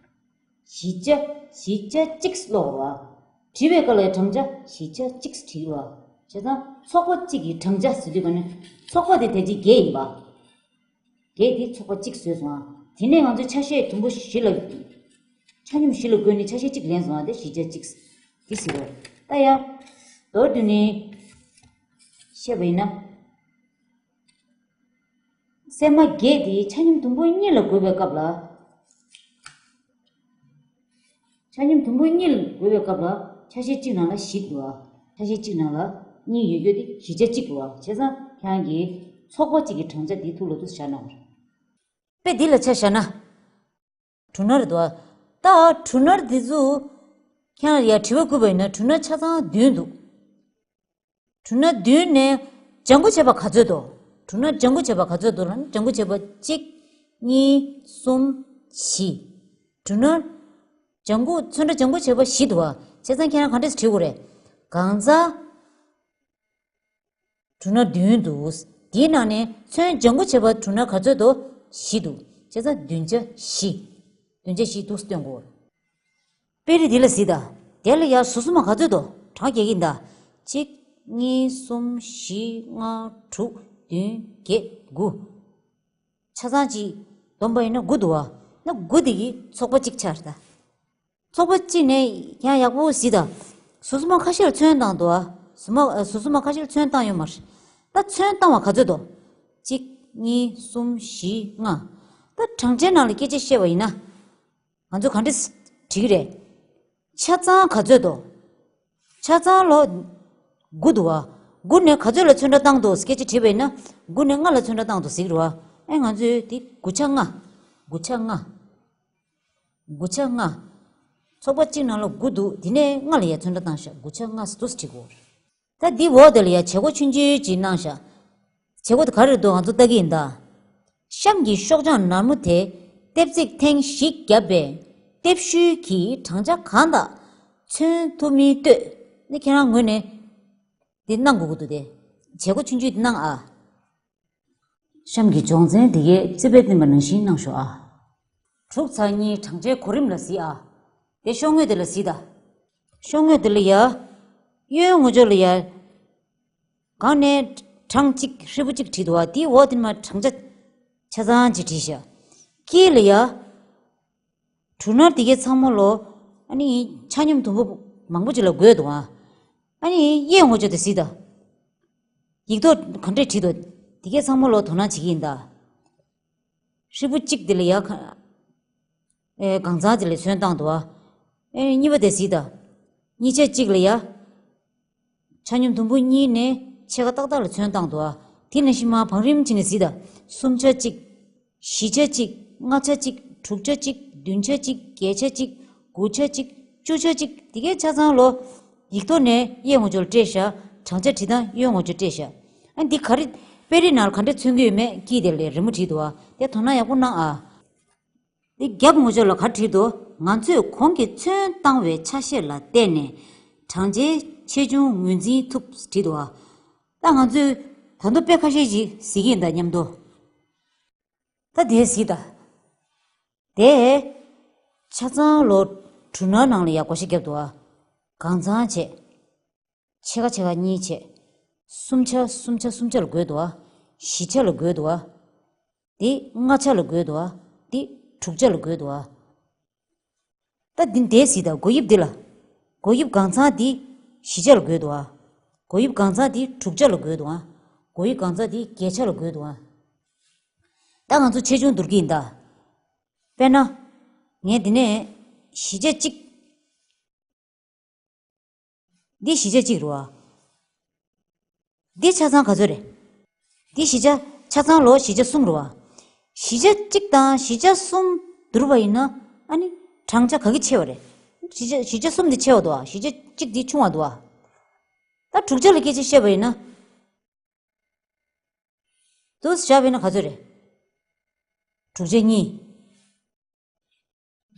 བཞི་ཆ། བཞི་ཆ་གཅིག་ཀློག་དགོས་རེད་བ། བྲིས་པའི་སྐབས་ལ་གྲངས་ཆ་བཞི་ཆ་གཅིག་བྲིས་རེད་བ། བྱས་ཙང་ཚོགས་པ་གཅིག་གི་གྲངས་ཆ་ཟེར་དུས་ག་ནས་ཚོགས་པ་དེ་དེ་གཅིག་བརྒྱད་ཡིན་པ། བརྒྱད་དེ་ཚོགས་པ་གཅིག་བཟོས་སོང་ཨ། དེ་ནས་ང་ཚོས་ཆ་ཤས་དུམ་བུ་བཞི་ལ། ཆ་སྙོམས་བཞི་ལ་བགོས་ནས་ཆ་ཤས་གཅིག་ལེན་སོང་ཨ། དེ་བཞི་ཆ་གཅིག་དེ་ཟེར་རོ། ད་ཡ། མདོར་བསྡུས་ནས་བཤད་པ་ཡིན་ན། སྲན་མ་བརྒྱད་དེ་ཆ་མཉམ་དུམ་བུ་གཉིས་ལ་བགོས་པའི་སྐབས་ལ། ཆ་མཉམ་དུམ་བུ་གཉིས་ལ་བགོས་པའི་སྐབས་ལ་ཆ་ཤས་གཅིག་ནང་ལ་བཞི་འདུག་ཨ། ཆ་ཤས་གཅིག་ནང་ལ་གཉིས་ཡོད་རྒྱུ་དེ་བཞི་ཆ་གཅིག་འདུག་ཨ། བྱས་ཙང་ཁྱེད་རང་གིས་ཚོགས་པ་གཅིག་གི་གྲངས་ཆ་འདི་ཐུགས་ལ་འདུག་སེ་བཞག་གནང་བ་རེད། དཔེ་འདི་ལ་ཆ་བཞག་ན། གྲུ་ནར་འདུག་ཨ། ད་གྲུ་ནར་འདི་ཚོ་ཁྱེད་རང་ཡར་དྲི་བ་བསྐུར་བ་ཡིན་ན་གྲུ་ནར་ཆ་ཚང་བདུན་འདུག་གྲུ་ནར་བདུན་ནས་ལྗང་གུ་བྱས་པ་ག་ཚོད་འདུག་གྲུ་ནར་ལྗང་གུ་བྱས་པ་ག་ཚོད་འདུག་ལབ་ན་ལྗང་གུ་བྱས་པ་གཅིག་གཉིས། གསུམ། བཞི། གྲུ་ནར་ལྗང་གུ་ཚོན་ཁྲ་ལྗང་གུ་བྱས་པ་བཞི་འདུག་ཨ། བྱས་ཙང་ཁྱེད་རང་ག་འདྲས་སེ་བྲིས་དགོས་རེད། གང་ཚང་གྲུ་ནར་བདུན་འདུག་དེའི་ནང་ནས་ཚོན་ལྗང་གུ་བྱས་པ་གྲུ་ནར་ག་ཚོད་འདུག་བཞི་འདུག་བྱས་ཙང་བདུན་ཆ་བཞི། བདུན་ཆ་བཞི་འདུག་སེ་སྟོན་དགོས། དཔེ་རིས་འདི་ལ་གཟིགས་དང་། དེ་ལ་ཡར་ཟུར་གསུམ་མ་ག་ཚོད་འདུག་གྲངས་རྒྱག་གི་ཡིན་ད། གཅིག་གཉིས། གསུམ། བཞི། ལྔ། དྲུག་བདུན། བརྒྱད། དགུ། ཆ་ཚང་གཅིག་བསྡོམས་པ་ཡིན་ན་དགུ་འདུག་ཨ། ན་དགུ་དེ་གི་ཚོགས་པ་གཅིག་ཆགས་རེད་ད། ཚོགས་པ་གཅིག་ནས་ཡང་ཡག་པོ་གཟིགས་དང་། ཟུར་གསུམ་མ་ཁ་ཤས་ལ་ཚོན་བཏང་འདུག་ཨ། ཟུར་མ་ཨ། ཟུར་གསུམ་མ་ཁ་ཤས་ལ་ཚོན་བཏང་ཡོད་མ་རེད། ད་ཚོན་བཏང་བ་ག་ཚོད་འདུག་གཅིག་གཉིས། གསུམ། བཞི། ལྔ། ད་གྲངས་ཆའི་ནང་ལ་སྐད་ཆ་བཤད་པ་ཡིན་ན། ང་ཚོ་ག་འདྲས་བྲིས་ཀྱི་རེད། ཆ་ཚང་ག་ཚོད་འདུག་ཆ་ཚང་ལོ། དགུ་འདུག་བ། དགུ་ནས་ག་ཚོད་ལ་ཚོན་ཁྲ་བཏང་འདུག་སྐད་ཆ་དྲིས་པ་ཡིན་ན། དགུ་ནས་ལྔ་ལ་ཚོན་ཁྲ་བཏང་འདུག་ཟེར་གྱི་རེད་བ། ཨེ་ང་ཚོས་དེ་དགུ་ཆ་ལྔ། དགུ་ཆ་ལྔ། དགུ་ཆ་ལྔ། ཚོགས་པ་གཅིག་ནང་ལ་དགུ་འདུག་དེ་ནས་ལྔ་ལ་ཡ་ཚོན་ཁྲ་བཏང་ཤག་དགུ་ཆ་ལྔ་ཟེར་འདུག་སེ་བྲིས་དགོས་རེད། ད་འདི་འོག་དེ་ལ་ཡ་བྱེད་སྒོ་ཆུང་ཆུང་ཅིག་གནང་ཤག་བྱེད་སྒོ་དེ་ག་རེ་འདུག་ང་ཚོ་ལྟ་གི་ཡིན་ད། གཤམ་གྱི་ཤོག་བྱང་ནར་མོ་དེ་ལྟེབ་རྩེག་ཐེངས་བཞི་བརྒྱབ་པའི་ལྟེབ་ཤུལ་གྱི་གྲངས་ཆ་གང་དག་མཚོན་ཐུབ་མིན་ལྟོས། ནི་ཁྱེད་རང་ངོས་ནས་འདི་གནང་དགོས་ཀྱི་འདུག་སྟེ། བྱེད་སྒོ་ཆུང་ཆུང་འདི་གནང་ཨ། གཤམ་གྱི་སྦྱོང་ཚན་འདི་གའི་རྩིས་དཔེ་བསྟན་པ་ནང་བཞིན་གནང་ཤོག་ཨ། དྲུག་ཚེག་གཉིས། གྲངས་ཆའི་གོ་རིམ་ལ་གཟིགས་ཨ། དེ་ཤོག་ངོས་དེ་ལ་གཟིགས་དང་། ཤོག་ངོས་དེ་ལ་ཡ། གཡོན་ངོས་ཕྱོགས་ལ་ཡ། སྒང་ནས་གྲངས་གཅིག་ཧྲིལ་པོ་གཅིག་བྲིས་འདུག་བ། དེའི་འོག་དེ་ནས་མར་གྲངས་ཆ་ཆ་ཚང་གཅིག་བྲིས་ཤག་དཀྱིལ་ལ་ཡ། གྲུ་ནར་དེ་གའི་ཚང་མ་ལོ། ཨ་ནི་ཆ་སྙོམས་དུམ་བུ་མང་པོ་ཅིག་ལ་བགོས་འདུག་ཨ། ཨ་ནི་གཡས་ངོས་ཕྱོགས་དེ་གཟིགས་དང་། ཡིག་ཐོག་ག་འདྲས་བྲིས་འདུག་དེ་གའི་ཚང་མ་ལོ་དོ་སྣང་བྱེད་ཀྱི་ཡིན་ད། ཧྲིལ་པོ་གཅིག་དེ་ལ་ཡ་ཁ། ཨེ་གང་ཚང་དེ་ལ་ཚོན་བཏང་འདུག་ཨ། ཨེ་གཉིས་པ་དེ་གཟིགས་དང་། གཉིས་ཆ་གཅིག་ལ་ཡ། ཆ་སྙོམས་དུམ་བུ་གཉིས་ནས་ཕྱེད་ཀ་ཏག་ཏག་ལ་ཚོན་བཏང་འདུག་ཨ། དེ་ནང་བཞིན་མར་བང་རིམ་བྱས་ནས་གཟིགས་དང་། གསུམ་ཆ་གཅིག་བཞི་ཆ་གཅིག་ལྔ་ཆ་གཅིག་དྲུག་ཆ་གཅིག་བདུན་ཆ་གཅིག་བརྒྱད་ཆ་གཅིག་དགུ་ཆ་གཅིག་བཅུ་ཆ་གཅིག་དེ་གའི་ཆ་ཚང་ལོ། ཡིག་ཐོག་ནས་གཡས་ངོས་ཕྱོགས་ལ་སྤྲད་ཤག་གྲངས་ཆ་བྲིས་སྟངས་གཡོན་ངོས་ཕྱོགས་སྤྲད་ཤག་ཨ་འདི་ག་རེ། དཔེ་རིས་ནང་ལ་ག་འདྲས་མཚོན་གྱི་ཡོད་མེད་དཀྱིལ་དེ་ལ་རི་མོ་བྲིས་འདུག་ཨ། དེ་དོ་སྣང་ཡག་པོ་གནང་ཨ། འདི་རྒྱབ་ངོས་ཕྱོགས་ལ་ག་རེ་བྲིས་འདུག་ང་ཚོས་གོང་གི་ཚོན་བཏང་བའི་ཆ་ཤས་ལ་བལྟས་ནས་གྲངས་ཆའི་ཆེ་ཆུང་ངོས་འཛིན་ཐུབ་བྲིས་འདུག་ཨ། ད་ང་ཚོས་ད་དུང་དཔེ་ཁ་ཤས་ཤིག་གཟིགས་ཀྱི་ཡིན་ད་མཉམ་དུ། ད་དེ་གཟིགས་དང་། དེ། ཆ་ཚང་ལོ། གྲུ་ནར་ནང་ལ་ཡ་བགོ་བཤའ་བརྒྱབ་འདུག་ཨ། གང་ཚང་བྱས། ཕྱེད་ཀ་ཕྱེད་ཀ་གཉིས་བྱས། གསུམ་ཆ་གསུམ་ཆ་གསུམ་ཆ་ལ་བགོས་འདུག་ཨ། བཞི་ཆ་ལ་བགོས་འདུག་ཨ། དེ་ལྔ་ཆ་ལ་བགོས་འདུག་ཨ། དེ་དྲུག་ཆ་ལ་བགོས་འདུག་ཨ། ད་འདི་འདས་སྲིད་ད་སྒོ་དབྱིབས་འདི་ལ། སྒོ་དབྱིབས་གང་ཚང་འདི་བཞི་ཆ་ལ་བགོས་འདུག་ཨ། སྒོ་དབྱིབས་གང་ཚང་འདི་དྲུག་ཆ་ལ་བགོས་འདུག་ཨ། སྒོ་དབྱིབས་གང་ཚང་འདི་བརྒྱད་ཆ་ལ་བགོས་འདུག་ཨ། ད་ང་ཚོ་ཆེ་ཆུང་བསྡུར་གྱི་ཡིན་ད། དཔེར་ན། ངས་འདི་ནས་བཞི་ཆ་གཅིག་འདི་བཞི་ཆ་གཅིག་རེད་བ། འདི་ཆ་ཚང་ག་ཚོད་རེད། འདི་བཞི་ཆ་ཆ་ཚང་ལོ་བཞི་ཆ་གསུམ་རེད་བ། བཞི་ཆ་གཅིག་དང་བཞི་ཆ་གསུམ་བསྡུར་བ་ཡིན་ན་ཨ་ནི་གྲངས་ཆ་ག་གི་ཆེ་བ་རེད། བཞི་ཆ་བཞི་ཆ་གསུམ་འདི་ཆེ་བ་འདུག་བ། བཞི་ཆ་གཅིག་འདི་ཆུང་བ་འདུག་བ། ད་དྲུག་ཆ་ལ་སྐད་ཆ་བཤད་པ་ཡིན་ན། འདུག་བཞག་པ་ཡིན་ན་ག་ཚོད་རེད། དྲུག་ཆ་གཉིས།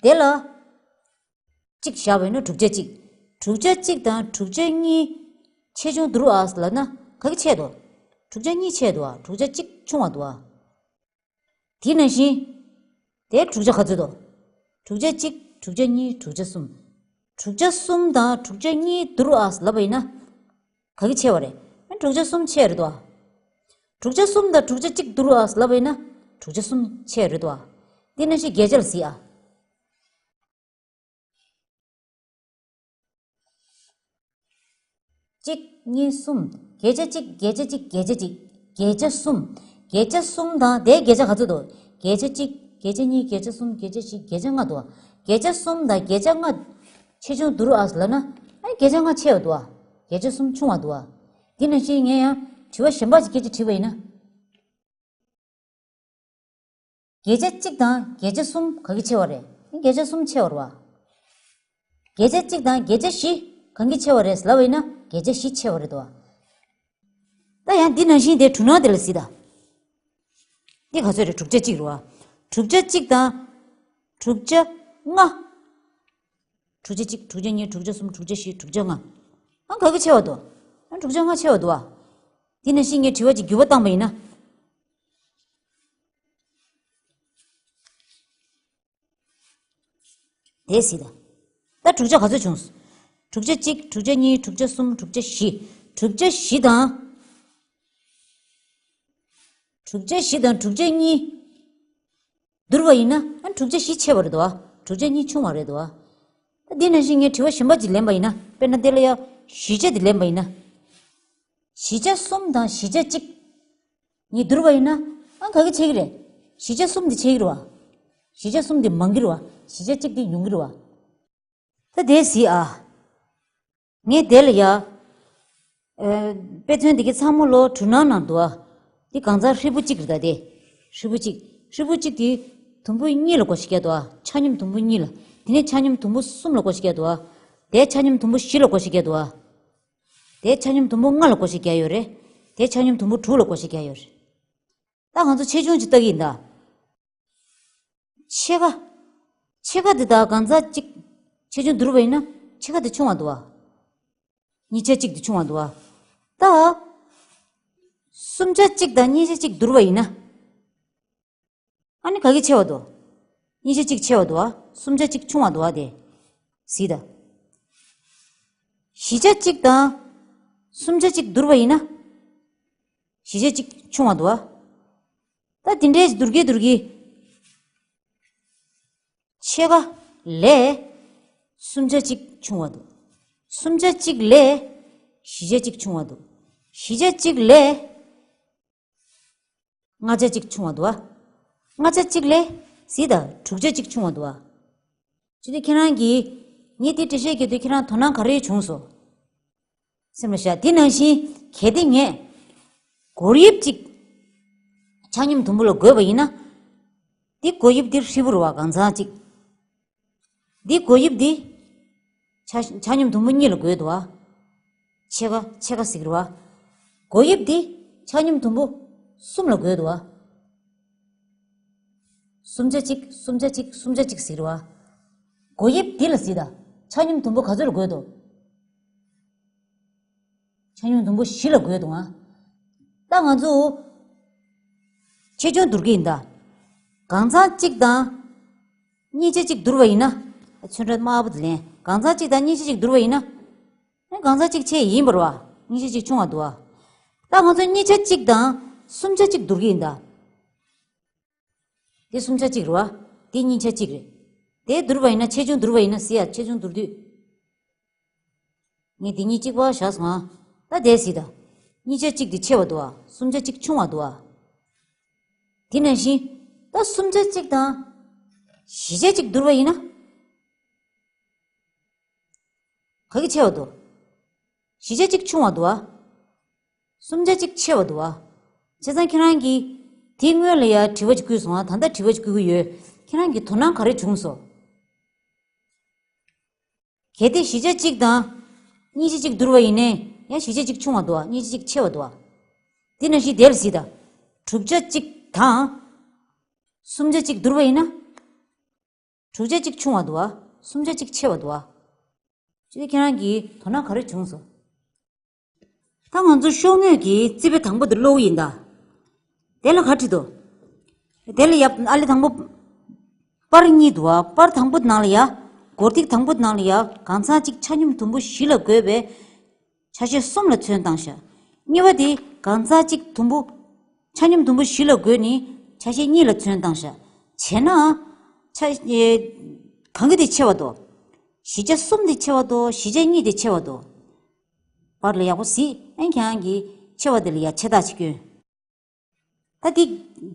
དེ་ལ། གཅིག་བཞག་པ་ཡིན་ན་དྲུག་ཆ་གཅིག་དྲུག་ཆ་གཅིག་དང་དྲུག་ཆ་གཉིས། ཆེ་ཆུང་བསྡུར་ཨ་ལབ་ན་ག་གི་ཆེ་འདུག་དྲུག་ཆ་གཉིས་ཆེ་འདུག་ཨ། དྲུག་ཆ་གཅིག་ཆུང་བ་འདུག་ཨ། དེ་ནང་བཞིན། དེ་དྲུག་ཆ་ག་ཚོད་འདུག་དྲུག་ཆ་གཅིག་དྲུག་ཆ་གཉིས། དྲུག་ཆ་གསུམ། དྲུག་ཆ་གསུམ་དང་དྲུག་ཆ་གཉིས་བསྡུར་ཨ་ལབ་པ་ཡིན་ན། ག་གི་ཆེ་བ་རེད། དྲུག་ཆ་གསུམ་ཆེ་རེད་དོ། དྲུག་ཆ་གསུམ་དང་དྲུག་ཆ་གཅིག་བསྡུར་ཨ་ལབ་པ་ཡིན་ན། དྲུག་ཆ་གསུམ་ཆེ་རེད་དོ། དེ་ནང་བཞིན་བརྒྱད་ཆ་ལ་གཟིགས་ཨ། གཅིག་གཉིས། གསུམ། བརྒྱད་ཆ་གཅིག་བརྒྱད་ཆ་གཅིག་བརྒྱད་ཆ་གཅིག་བརྒྱད་ཆ་གསུམ། བརྒྱད་ཆ་གསུམ་དང་དེའི་བརྒྱད་ཆ་ག་ཚོད་འདུག་བརྒྱད་ཆ་གཅིག་བརྒྱད་ཆ་གཉིས། བརྒྱད་ཆ་གསུམ། བརྒྱད་ཆ་བཞི། བརྒྱད་ཆ་ལྔ་འདུག་བརྒྱད་ཆ་གསུམ་དང་བརྒྱད་ཆ་ལྔ་ཆེ་ཆུང་བསྡུར་ཨ་ལབ་ན། ཨ་བརྒྱད་ཆ་ལྔ་ཆེ་བ་འདུག་ཨ། བརྒྱད་ཆ་གསུམ་ཆུང་བ་འདུག་ཨ། དེ་ནང་བཞིན་ངས་ཡང་དྲི་བ་གཞན་པ་ཞིག་སྐད་ཆ་དྲིས་པ་ཡིན་ན། བརྒྱད་ཆ་གཅིག་དང་བརྒྱད་ཆ་གསུམ་ག་གི་ཆེ་བ་རེད། བརྒྱད་ཆ་གསུམ་ཆེ་བ་རེད་བ། བརྒྱད་ཆ་གཅིག་དང་བརྒྱད་ཆ་བཞི་གང་གི་ཆེ་བ་རེད་ལབ་པ་ཡིན་ན། བརྒྱད་ཆ་བཞི་ཆེ་བ་རེད་དོ། ད་ཡང་འདི་ནང་བཞིན་དེ་དྲུག་ནང་དེ་ལ་གཟིགས་དང་། འདི་ག་ཚོད་རེད། དྲུག་ཆ་གཅིག་རེད་བ། དྲུག་ཆ་གཅིག་དང་དྲུག་ཆ་ལྔ། དྲུག་ཆ་གཅིག་དྲུག་ཆ་གཉིས། དྲུག་ཆ་གསུམ། དྲུག་ཆ་བཞི། དྲུག་ཆ་ལྔ། ཨང་ག་གི་ཆེ་བ་འདུག་ཨང་དྲུག་ཆ་ལྔ་ཆེ་བ་འདུག་བ། འདི་ནང་བཞིན་ངས་དྲི་བ་ཅིག་འགྱུར་བ་བཏང་པ་ཡིན་ན། དེ་གཟིགས་དང་། ད་དྲུག་ཆ་ག་ཚོད་བྱུང་། དྲུག་ཆ་གཅིག་དྲུག་ཆ་གཉིས། དྲུག་ཆ་གསུམ། དྲུག་ཆ་བཞི། དྲུག་ཆ་བཞི་དང་། དྲུག་ཆ་བཞི་དང་དྲུག་ཆ་གཉིས་བསྡུར་བ་ཡིན་ན། ཨ་དྲུག་ཆ་བཞི་ཆེ་བ་རེད་དོ། དྲུག་ཆ་གཉིས་ཆུང་བ་རེད་དོ། ད་འདི་ནང་བཞིན་ངས་དྲི་བ་གཞན་པ་ཅིག་ལེན་པ་ཡིན་ན། དཔེར་ན་དེ་ལ་ཡ་བཞི་ཆ་དེ་ལེན་པ་ཡིན་ན། བཞི་ཆ་གསུམ་དང་བཞི་ཆ་གཅིག་གཉིས་བསྡུར་བ་ཡིན་ན། ཨ་ག་གི་ཆེ་གི་རེད། བཞི་ཆ་གསུམ་དེ་ཆེ་གི་རེད་བ། བཞི་ཆ་གསུམ་དེ་མང་གི་རེད་བ། བཞི་ཆ་གཅིག་དེ་ཉུང་གི་རེད་བ། ད་དེ་གཟིགས་ཨ། ངས་དེ་ལ་ཡ། ཨ། དཔེ་མཚོན་དེ་གའི་ཚང་མ་ལོ་དྲུག་ནང་ནང་འདུག་ཨ། འདི་གང་ཚང་ཧྲིལ་པོ་གཅིག་རེད་ད་དེ། ཧྲིལ་པོ་གཅིག་ཧྲིལ་པོ་གཅིག་དེ་དུམ་བུ་གཉིས་ལ་བགོ་བཤའ་རྒྱག་འདུག་ཨ། ཆ་སྙོམས་དུམ་བུ་གཉིས་ལ། དེ་ནས་ཆ་སྙོམས་དུམ་བུ་གསུམ་ལ་བགོ་བཤའ་རྒྱག་འདུག་ཨ། དེ་ཆ་སྙོམས་དུམ་བུ་བཞི་ལ་བགོ་བཤའ་རྒྱག་འདུག་ཨ། དེ་ཆ་སྙོམས་དུམ་བུ་ལྔ་ལ་བགོ་བཤའ་རྒྱག་ཡོད་རེད། དེ་ཆ་སྙོམས་དུམ་བུ་དྲུག་ལ་བགོ་བཤའ་རྒྱག་ཡོད་རེད། ད་ང་ཚོ་ཆེ་ཆུང་ཅིག་ལྟ་གི་ཡིན་ད། ཕྱེད་ཀ་ཕྱེད་ཀ་འདི་དག་གང་ཚང་གཅིག་ཆེ་ཆུང་བསྡུར་བ་ཡིན་ན་ཕྱེད་ཀ་འདི་ཆུང་བ་འདུག་བ། གཉིས་ཆ་གཅིག་འདི་ཆུང་བ་འདུག་བ། ད་གསུམ་ཆ་གཅིག་དང་གཉིས་ཆ་གཅིག་བསྡུར་བ་ཡིན་ན། ཨ་ནི་ག་གི་ཆེ་བ་འདུག་གཉིས་ཆ་གཅིག་ཆེ་བ་འདུག་བ། གསུམ་ཆ་གཅིག་ཆུང་བ་འདུག་བ། དེ་གཟིགས་དང་། བཞི་ཆ་གཅིག་དང་གསུམ་ཆ་གཅིག་བསྡུར་བ་ཡིན་ན། བཞི་ཆ་གཅིག་ཆུང་བ་འདུག་བ། ད་དེ་འདྲའི་བསྡུར་གྱི་བསྡུར་གྱི། ཕྱེད་ཀ་ལས་གསུམ་ཆ་གཅིག་ཆུང་བ་འདུག་གསུམ་ཆ་གཅིག་ལས་བཞི་ཆ་གཅིག་ཆུང་བ་འདུག་བཞི་ཆ་གཅིག་ལས་ལྔ་ཆ་གཅིག་ཆུང་བ་འདུག་བ། ལྔ་ཆ་གཅིག་ལས་གཟིགས་དང་། དྲུག་ཆ་གཅིག་ཆུང་བ་འདུག་བ། ཅི་སྟེ་ཁྱེད་རང་གིས་ངས་དེ་འགྲེལ་བཤད་རྒྱག་དུས་ཁྱེད་རང་དོ་སྣང་ག་རེ་བྱུང་སོང་། སེམས་ལ་བཞག་དེ་ནང་བཞིན་གལ་ཏེ་ངས་སྒོར་དབྱིབས་གཅིག་ཆ་སྙོམས་དུམ་བུ་ལ་བགོས་པ་ཡིན་ན། དེ་སྒོར་དབྱིབས་དེ་ཧྲིལ་པོ་རེད་བ། གང་ཚང་གཅིག་འདི་སྒོར་དབྱིབས་འདི་ཆ་ཆ་སྙོམས་དུམ་བུ་གཉིས་ལ་བགོས་འདུག་བ། ཕྱེད་ཀ་ཕྱེད་ཀ་ཟེར་གི་རེད་བ། སྒོར་དབྱིབས་འདི་ཆ་སྙོམས་དུམ་བུ་གསུམ་ལ་བགོས་འདུག་བ། གསུམ་ཆ་གཅིག་གསུམ་ཆ་གཅིག་གསུམ་ཆ་གཅིག་ཟེར་གི་རེད་བ། སྒོར་དབྱིབས་འདི་ལ་གཟིགས་དང་། ཆ་སྙོམས་དུམ་བུ་ག་ཚོད་ལ་བགོས་འདུག་ཆ་སྙོམས་དུམ་བུ་བཞི་ལ་བགོས་འདུག་ཨ། ད་ང་ཚོ་ཆེ་ཆུང་བསྡུར་གྱི་ཡིན་ད། གང་ཚང་གཅིག་དང་གཉིས་ཆ་གཅིག་བསྡུར་བ་ཡིན་ན། ཚོན་ཁྲ་དམར་པོ་དེ་ལེན། གང་ཚང་གཅིག་དང་གཉིས་ཆ་གཅིག་བསྡུར་བ་ཡིན་ན། ཨ་གང་ཚང་གཅིག་ཆེ་ཡིན་པ་རེད་བ། གཉིས་ཆ་གཅིག་ཆུང་བ་འདུག་ཨ། ད་ང་ཚོ་གཉིས་ཆ་གཅིག་དང་གསུམ་ཆ་གཅིག་བསྡུར་གྱི་ཡིན་ད། དེ་གསུམ་ཆ་གཅིག་རེད་བ། དེ་གཉིས་ཆ་གཅིག་རེད། དེ་བསྡུར་བ་ཡིན་ན། ཆེ་ཆུང་བསྡུར་བ་ཡིན་ན་ཟེར་ཡ། ཆེ་ཆུང་བསྡུར་དུས། ངས་འདི་གཉིས་གཅིག་པ་བཞག་སོང་ཨ། ད་དེ་གཟིགས་དང་། གཉིས་ཆ་གཅིག་དེ་ཆེ་བ་འདུག་ཨ། གསུམ་ཆ་གཅིག་ཆུང་བ་འདུག་ཨ། དེ་ནང་བཞིན་ད་གསུམ་ཆ་གཅིག་དང་བཞི་ཆ་གཅིག་བསྡུར་བ་ཡིན་ན། ག་གི་ཆེ་བ་འདུག་བཞི་ཆ་གཅིག་ཆུང་བ་འདུག་ཨ། གསུམ་ཆ་གཅིག་ཆེ་བ་འདུག་ཨ། བྱས་ཙང་ཁྱེད་རང་གིས་དེ་སྔོན་ལ་ཡ་དྲི་བ་ཅིག་བསྐུར་སོང་ཨ། ད་ལྟ་དྲི་བ་ཅིག་བསྐུར་གྱི་ཡོད། ཁྱེད་རང་གིས་དོ་སྣང་ག་རེ་བྱུང་སོང་། གལ་ཏེ་བཞི་ཆ་གཅིག་དང་གཉིས་ཆ་གཅིག་བསྡུར་བ་ཡིན་ནའི་ཡང་བཞི་ཆ་གཅིག་ཆུང་བ་འདུག་ཨ། གཉིས་ཆ་གཅིག་ཆེ་བ་འདུག་ཨ། དེ་ནང་བཞིན་དེ་ལ་གཟིགས་དང་། དྲུག་ཆ་གཅིག་དང་གསུམ་ཆ་གཅིག་བསྡུར་བ་ཡིན་ན། དྲུག་ཆ་གཅིག་ཆུང་བ་འདུག་ཨ། གསུམ་ཆ་གཅིག་ཆེ་བ་འདུག་ཨ། ཅི་སྟེ་ཁྱེད་རང་གིས་དོ་སྣང་ག་རེ་བྱུང་སོང་། ད་ང་ཚོ་ཤོག་ངོས་ཀྱི་རྩིས་དཔེ་དང་པོ་དེ་ཀློག་གི་ཡིན་ད། དེ་ལ་ག་བྲིས་འདུག་དེ་ལ་ཡ་ཨ་ལེ་དང་པོ། པར་གཉིས་འདུག་བ། པར་དང་པོ་ནང་ལ་ཡ། སྒོར་ཐིག་དང་པོ་ནང་ལ་ཡ། གང་ཚང་གཅིག་ཆ་སྙོམས་དུམ་བུ་བཞི་ལ་བགོས་པའི་ཆ་ཤས་གསུམ་ལ་ཚོན་བཏང་ཤག་གཉིས་པ་དེ་གང་ཚང་གཅིག་དུམ་བུ། ཆ་སྙོམས་དུམ་བུ་བཞི་ལ་བགོས་ནས་ཆ་ཤས་གཉིས་ལ་ཚོན་བཏང་ཤག་བྱས་ན། ཆ། ཨེ། གང་གི་དེ་ཆེ་བ་འདུག་བཞི་ཆ་གསུམ་དེ་ཆེ་བ་འདུག་བཞི་ཆ་གཉིས་དེ་ཆེ་བ་འདུག་པར་ལ་ཡག་པོ་གཟིགས། ཨན་ཁྱེད་རང་གིས་ཆེ་བ་དེ་ལ་ཡ་ཆེ་རྟགས་ཅིག་སྐྱོན། ད་འདི་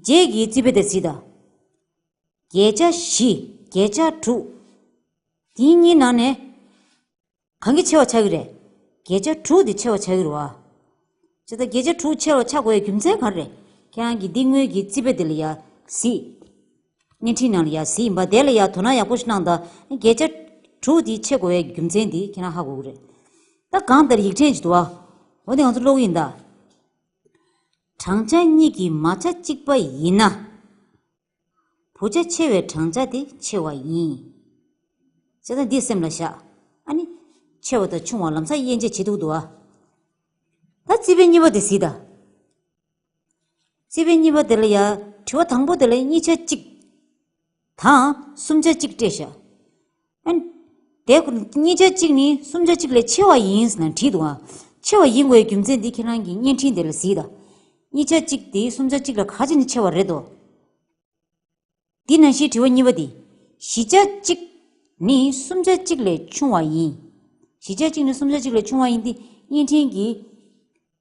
རྗེས་ཀྱི་རྩིས་དཔེ་དེ་གཟིགས་དང་། བརྒྱད་ཆ་བཞི། བརྒྱད་ཆ་དྲུག། དེ་གཉིས་ནང་ནས་གང་གི་ཆེ་བ་ཆགས་ཀྱི་རེད། བརྒྱད་ཆ་དྲུག་དེ་ཆེ་བ་ཆགས་ཀྱི་རེད་བ། བྱས་ཙང་བརྒྱད་ཆ་དྲུག་ཆེ་བ་ཆགས་དགོས་ཡའི་རྒྱུ་མཚན་ག་རེ་རེད། ཁྱེད་རང་གིས་འདི་སྔོན་གྱི་རྩིས་དཔེ་དེ་ལ་ཡ་གཟིགས། བརྙན་འཕྲིན་ནང་ལ་ཡ་གཟིགས་ཡིན་པ་དེ་ལ་ཡ་དོ་སྣང་ཡག་པོ་ཞིག་གནང་དང་། བརྒྱད་ཆ་དྲུག་དེ་ཆེ་དགོས་པའི་རྒྱུ་མཚན་དེ་ཁྱེད་རང་ཧ་གོ་གི་རེད། ད་གང་ལྟར་ཡིག་ཕྲེང་ཅིག་འདུག་བ། འོ་དེ་ང་ཚོ་ཀློག་གི་ཡིན་ད། བགྲང་བྱ་གཉིས་ཀྱི་མ་ཆ་གཅིག་པ་ཡིན་ན། བུ་ཆ་ཆེ་བའི་བགྲང་བྱ་དེ་ཆེ་བ་ཡིན། བྱས་ཙང་འདི་སེམས་ལ་བཞག་ཨ་ནི། ཆེ་བ་དང་ཆུང་བ་ལམ་སང་དབྱེ་འབྱེད་བྱེད་ཐུབ་འདུག་བ། ད་རྩིས་དཔེ་གཉིས་པ་དེ་གཟིགས་དང་། རྩིས་དཔེ་གཉིས་པ་དེ་ལ་ཡ། དྲི་བ་དང་པོ་དེ་ལ་གཉིས་ཆ་གཅིག་དང་གསུམ་ཆ་གཅིག་སྤྲད་བཞག་ཨ་ནི། དེ་གཉིས་ཆ་གཅིག་ནི་གསུམ་ཆ་གཅིག་ལས་ཆེ་བ་ཡིན་ཟེར་ནས་བྲིས་འདུག་ཨ། ཆེ་བ་ཡིན་དགོས་རྒྱུ་མཚན་འདི་ཁྱེད་རང་གི་བརྙན་འཕྲིན་དེ་ལ་གཟིགས་དང་། གཉིས་ཆ་གཅིག་དེ་གསུམ་ཆ་གཅིག་ལས་ག་ཅི་ནས་ཆེ་བ་རེད་དོ། འདི་ནང་བཞིན་དྲི་བ་གཉིས་པ་འདི། བཞི་ཆ་གཅིག་ནི་གསུམ་ཆ་གཅིག་ལས་ཆུང་བ་ཡིན། བཞི་ཆ་གཅིག་ནི་གསུམ་ཆ་གཅིག་ལས་ཆུང་བ་ཡིན་ཏེ། བརྙན་འཕྲིན་གྱི་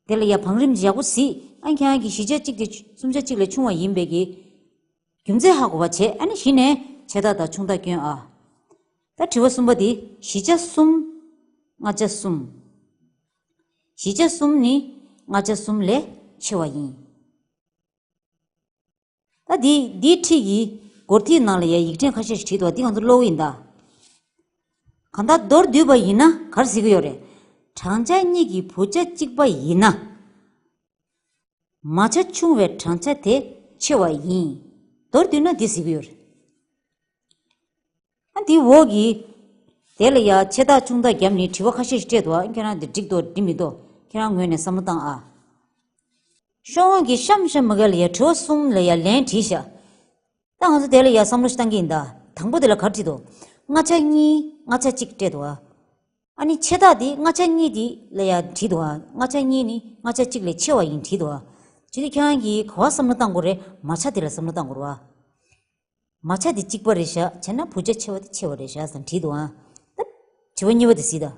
དེ་ལ་ཡ་བང་རིམ་ཡག་པོ་གཟིགས་ཨ། ཁྱེད་རང་གིས་བཞི་ཆ་གཅིག་དེ་གསུམ་ཆ་གཅིག་ལས་ཆུང་བ་ཡིན་པའི་གི་རྒྱུ་མཚན་ཧ་གོ་བ་བྱས། ཨ་ནི་གཞི་ནས་ཆེ་ཐག་དང་ཆུང་ཐག་སྐྱོན་ཨ། ད་དྲི་བ་གསུམ་པ་འདི། བཞི་ཆ་གསུམ། ལྔ་ཆ་གསུམ། བཞི་ཆ་གསུམ་ནི་ལྔ་ཆ་གསུམ་ལས་ཆེ་བ་ཡིན། ད་འདི་འདིའི་འཁྲིས་ཀྱི་སྒོར་ཐིག་ནང་ལ་ཡ་ཡིག་ཕྲེང་ཁ་ཤས་ཤིག་བྲིས་འདུག་འདི་ང་ཚོ་ཀློག་གི་ཡིན་ད། གང་ལྟར་མདོར་བསྡུས་པ་ཡིན་ན་ག་རེ་ཟེར་གྱི་ཡོད་རེད། བགྲང་བྱ་གཉིས་ཀྱི་བུ་ཆ་གཅིག་པ་ཡིན་ན། མ་ཆ་ཆུང་བའི་བགྲང་བྱ་དེ་ཆེ་བ་ཡིན། མདོར་བསྡུས་ན་འདི་ཟེར་གྱི་ཡོད་རེད། ཨ་འདི་འོག་གི་དེ་ལ་ཡ་ཆེ་ཐག་ཆུང་ཐག་བརྒྱབ་ནས་དྲི་བ་ཁ་ཤས་ཤིག་སྤྲད་འདུག་ཨ། ཁྱེད་རང་འདི་འགྲིག་འདུག་འགྲིག་མི་འདུག་ཁྱེད་རང་ངོས་ནས་བསམ་བློ་བཏང་ཨ། ཤོག་ངོས་ཀྱི་གཤམ་གཤམ་མ་ག་ལ་ཡ་དྲི་བ་གསུམ་ལ་ཡ་ལན་བྲིས་ཤག་ད་ང་ཚོ་དེ་ལ་ཡ་བསམ་བློ་ཞིག་བཏང་གི་ཡིན་ད། དང་པོ་དེ་ལ་ག་རེ་བྲིས་འདུག་ལྔ་ཆ་གཉིས། ལྔ་ཆ་གཅིག་སྤྲད་འདུག་ཨ། ཨ་ནི་ཆེ་ཐག་དེ་ལྔ་ཆ་གཉིས་དེ་ལ་ཡ་བྲིས་འདུག་ཨ། ལྔ་ཆ་གཉིས་ནི་ལྔ་ཆ་གཅིག་ལས་ཆེ་བ་ཡིན་བྲིས་འདུག་ཨ། བྱས་ཙང་ཁྱེད་རང་གིས་ག་པར་བསམ་བློ་བཏང་དགོས་རེད། མ་ཆ་དེ་ལ་བསམ་བློ་བཏང་དགོས་རེད་བ། མ་ཆ་དེ་གཅིག་པ་རེད་བཞག་བྱས་ན་བུ་ཆ་ཆེ་བ་དེ་ཆེ་བ་རེད་བཞག་ཟེར་བྲིས་འདུག་ཨ། ད་དྲི་བ་གཉིས་པ་དེ་གཟིགས་དང་།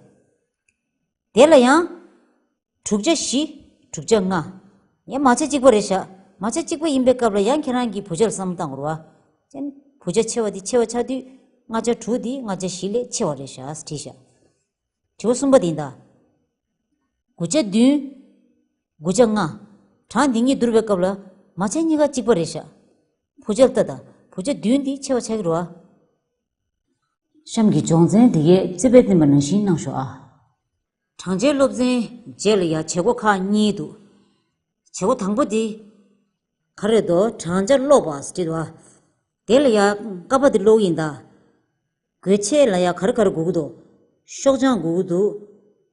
དེ་ལ་ཡང་། དྲུག་ཆ་བཞི། དྲུག་ཆ་ལྔ། ཡང་མ་ཆ་གཅིག་པ་རེད་བཞག་མ་ཆ་གཅིག་པ་ཡིན་པའི་སྐབས་ལ་ཡང་ཁྱེད་རང་གིས་བུ་ཆ་ལ་བསམ་བློ་བཏང་དགོས་རེད་བ། བྱས་ན་བུ་ཆ་ཆེ་བ་དེ་ཆེ་བ་ཆགས་དུས། ལྔ་ཆ་དྲུག་དེ་ལྔ་ཆ་བཞི་ལས་ཆེ་བ་རེད་བཞག་བྲིས་བཞག་དྲི་བ་གསུམ་པ་དེ་ཡིན་ད། དགུ་ཆ་བདུན། དགུ་ཆ་ལྔ། གྲངས་འདི་གཉིས་བསྡུར་བའི་སྐབས་ལ་མ་ཆ་གཉིས་ཀ་གཅིག་པ་རེད་བཞག་བུ་ཆ་ལ་ལྟ་དང་། བུ་ཆ་བདུན་འདི་ཆེ་བ་ཆགས་ཀྱི་རེད་བ། གཤམ་གྱི་སྦྱོང་ཚན་འདི་གའི་རྩིས་དཔེ་བསྟན་པ་ནང་བཞིན་གནང་ཤོག་ཨ། བགྲང་བྱའི་སློབ་ཚན་རྗེས་ལ་ཡ་བྱེད་སྒོ་ཁག་གཉིས་འདུག་བྱེད་སྒོ་དང་པོ་འདི་ག་རེ་འདུག་བགྲང་བྱ་ཀློག་པ་ཟེར་འདུག་བ། དེ་ལ་ཡ་ཀ་པ་འདི་ཀློག་གི་ཡིན་ད། དགོས་ཆེད་ལ་ཡ་ག་རེ་ག་རེ་དགོས་ཀྱི་འདུག་ཤོག་བྱང་དགོས་ཀྱི་འདུག་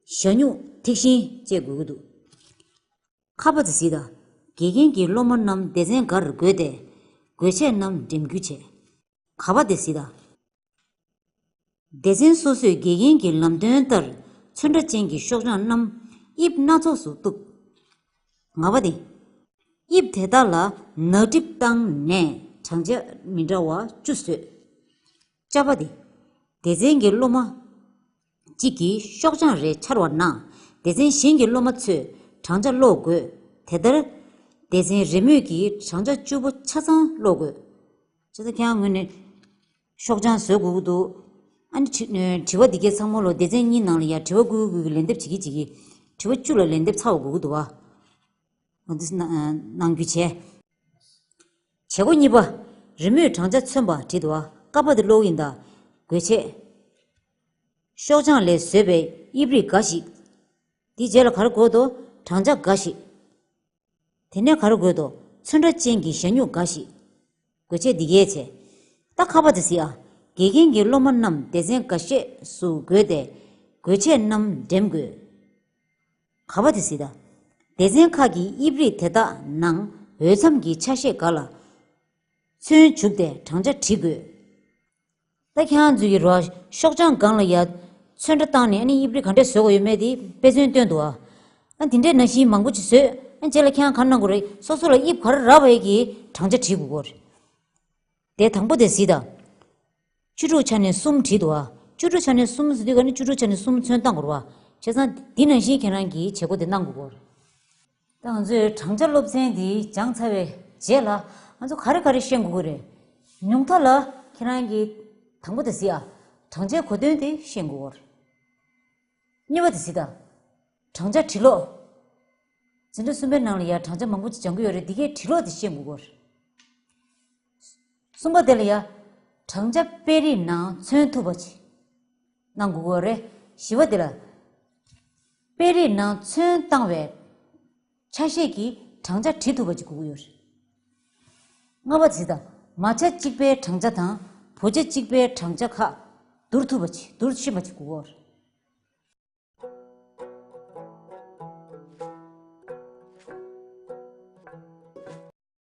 ཞ་སྨྱུག་ཐིག་ཤིང་བཅས་དགོས་ཀྱི་འདུག་ཁ་པ་དེ་གཟིགས་དང་། དགེ་རྒན་གྱིས་སློབ་མ་རྣམས་སྡེ་ཚན་འགའ་རུ་བགོས་ཏེ། དགོས་ཆེད་རྣམས་འགྲེམས་རྒྱུ་བྱས། ག་པ་དེ་གཟིགས་དང་། སྡེ་ཚན་སོ་སོས་དགེ་རྒན་གྱི་ལམ་སྟོན་ལྟར་ཚོན་ཁྲ་ཅན་གྱི་ཤོག་བྱང་རྣམས་དབྱིབས་སྣ་ཚོགས་སུ་གཏུབ། ང་པ་དེ། དབྱིབས་དེ་དག་ལ་ནག་གྲིབ་བཏང་ནས་བགྲང་བྱ་མི་འདྲ་བ་བཅུ་བཟོས། ཅ་པ་དེ། སྡེ་ཚན་གྱི་སློབ་མ་གཅིག་གིས་ཤོག་བྱང་རེ་འཕྱར་བ་ན། སྡེ་ཚན་གཞན་གྱི་སློབ་མ་ཚོས་བགྲང་བྱ་ཀློག་དགོས། དེ་ལྟར། སྡེ་ཚན་རེས་མོས་ཀྱིས་བགྲང་བྱ་བཅུ་པོ་ཆ་ཚང་ཀློག་དགོས། བྱས་ཙང་ཁྱེད་རང་ངོས་ནས་ཤོག་བྱང་བཟོ་དགོས་ཀྱི་འདུག་ཨ་ནི་དྲི་དྲི་བ་འདི་གའི་ཚང་མ་ལོ་སྡེ་ཚན་གཉིས་ནང་ལ་ཡ་དྲི་བ་དགུ་དགུ་གི་ལན་འདེབས་བྱེད་ཀྱི་བྱེད་ཀྱི། དྲི་བ་བཅུ་ལ་ལན་འདེབས་ཚར་བ་དགོས་ཀྱི་འདུག་བ། འོ་འདི་གནང་གནང་རྒྱུ་བྱས། བྱེད་སྒོ་གཉིས་པ། རེས་མོས་བགྲང་བྱ་མཚོན་པ་བྲིས་འདུག་བ། ཀ་པ་འདི་ཀློག་ཡིན་ད། དགོས་ཆེད། ཤོག་བྱང་ལས་བཟོས་པའི་དབྱིབས་རིས་འགའ་ཞིག་འདིའི་རྗེས་ལ་ག་རེ་དགོས་འདུག་བགྲང་བྱ་འགའ་ཞིག་དེ་ནས་ག་རེ་དགོས་འདུག་ཚོན་ཁྲ་ཅན་གྱི་ཞ་སྨྱུག་འགའ་ཞིག་དགོས་ཆེད་འདི་གས་བྱས། ད་ཁ་པ་དེ་གཟིགས་ཨ། དགེ་རྒན་གྱིས་སློབ་མ་རྣམས་སྡེ་ཚན་འགའ་ཤས་སུ་བགོས་ཏེ། དགོས་ཆེད་རྣམས་འགྲེམས་དགོས། ག་པ་དེ་གཟིགས་དང་། སྡེ་ཚན་ཁག་གི་དབྱིབས་རིས་དེ་དག་ནང་འོས་འཚམ་གྱི་ཆ་ཤས་འགའ་ལ་ཚོན་བྱུགས་ཏེ་བགྲང་བྱ་བྲི་དགོས། ད་ཁྱེད་རང་ཚོ་ཡི་རོ་ཤོག་བྱང་སྒང་ལ་ཡ་ཚོན་ཁྲ་བཏང་ནས་ཨ་ནི་དབྱིབས་རིས་ག་འདྲས་བཟོ་དགོས་ཡོད་མེད་དེ་དཔེ་མཚོན་སྟོན་འདུག་ཨ། ཨ་འདི་འདྲས་ནང་བཞིན་མང་པོ་ཅིག་བཟོས། ཨ་རྗེས་ལ་ཁྱེད་རང་ག་རེ་གནང་དགོས་རེད། སོ་སོ་ལ་དབྱིབས་ག་རེ་རག་པ་ཡི་གི་བགྲང་བྱ་བྲིས་དགོས་ཀྱི་རེད། དེ་དང་པོ་དེ་གཟིགས་དང་། བཅུ་དྲུག་ཆ་ནས་གསུམ་བྲིས་འདུག་བ། བཅུ་དྲུག་ཆ་ནས་གསུམ་ཟེར་དུས་ག་ནི་བཅུ་དྲུག་ཆ་ནས་གསུམ་ཚོན་བཏང་དགོས་རེད་བ། བྱས་ཙང་འདི་ནང་བཞིན་ཁྱེད་རང་གིས་བྱེད་སྒོ་དེ་གནང་དགོས་ཀྱི་རེད། ད་ང་ཚོས་བགྲང་བྱ་སློབ་ཚན་འདི་སྦྱངས་ཚར་བའི་ རྗེས་ལ་ང་ཚོ་ག་རེ་ག་རེ་ཤེས་དགོས་ཀྱི་རེད། ཉུང་མཐའ་ལ་ཁྱེད་རང་གིས་དང་པོ་དེ་གཟིགས་ཨ། བགྲང་བྱའི་གོ་དོན་དེ་ཤེས་དགོས་ཀྱི་རེད། གཉིས་པ་དེ་གཟིགས་དང་། བགྲང་བྱ་འབྲི་ཀློག་འཛིན་གྲྭ་གསུམ་པའི་ནང་ལ་ཡ་བགྲང་བྱ་མང་པོ་ཅིག་སྦྱང་གི་ཡོད་རེད། འདི་གའི་འབྲི་ཀློག་དེ་ཤེས་དགོས་ཀྱི་རེད། གསུམ་པ་དེ་ལ་ཡ། བགྲང་བྱ་དཔེ་རིས་ནང་མཚོན་ཐུབ་པ་ཅིག་གནང་དགོས་ཀྱི་ཡོད་རེད། བཞི་པ་དེ་ལ། དཔེ་རིས་ནང་མཚོན་བཏང་བའི་ཆ་ཤས་ཀྱི་བགྲང་བྱ་བྲིས་ཐུབ་པ་ཅིག་དགོས་ཀྱི་ཡོད་རེད། ལྔ་པ་དེ་དང་མ་ཆ་གཅིག་པའི་བགྲང་བྱ་དང་བུ་ཆ་གཅིག་པའི་བགྲང་བྱ་ཁག་བསྡུར་ཐུབ་པ་ཅིག་བསྡུར་ཤེས་པ་ཅིག་དགོས་ཀྱི་ཡོད་རེད།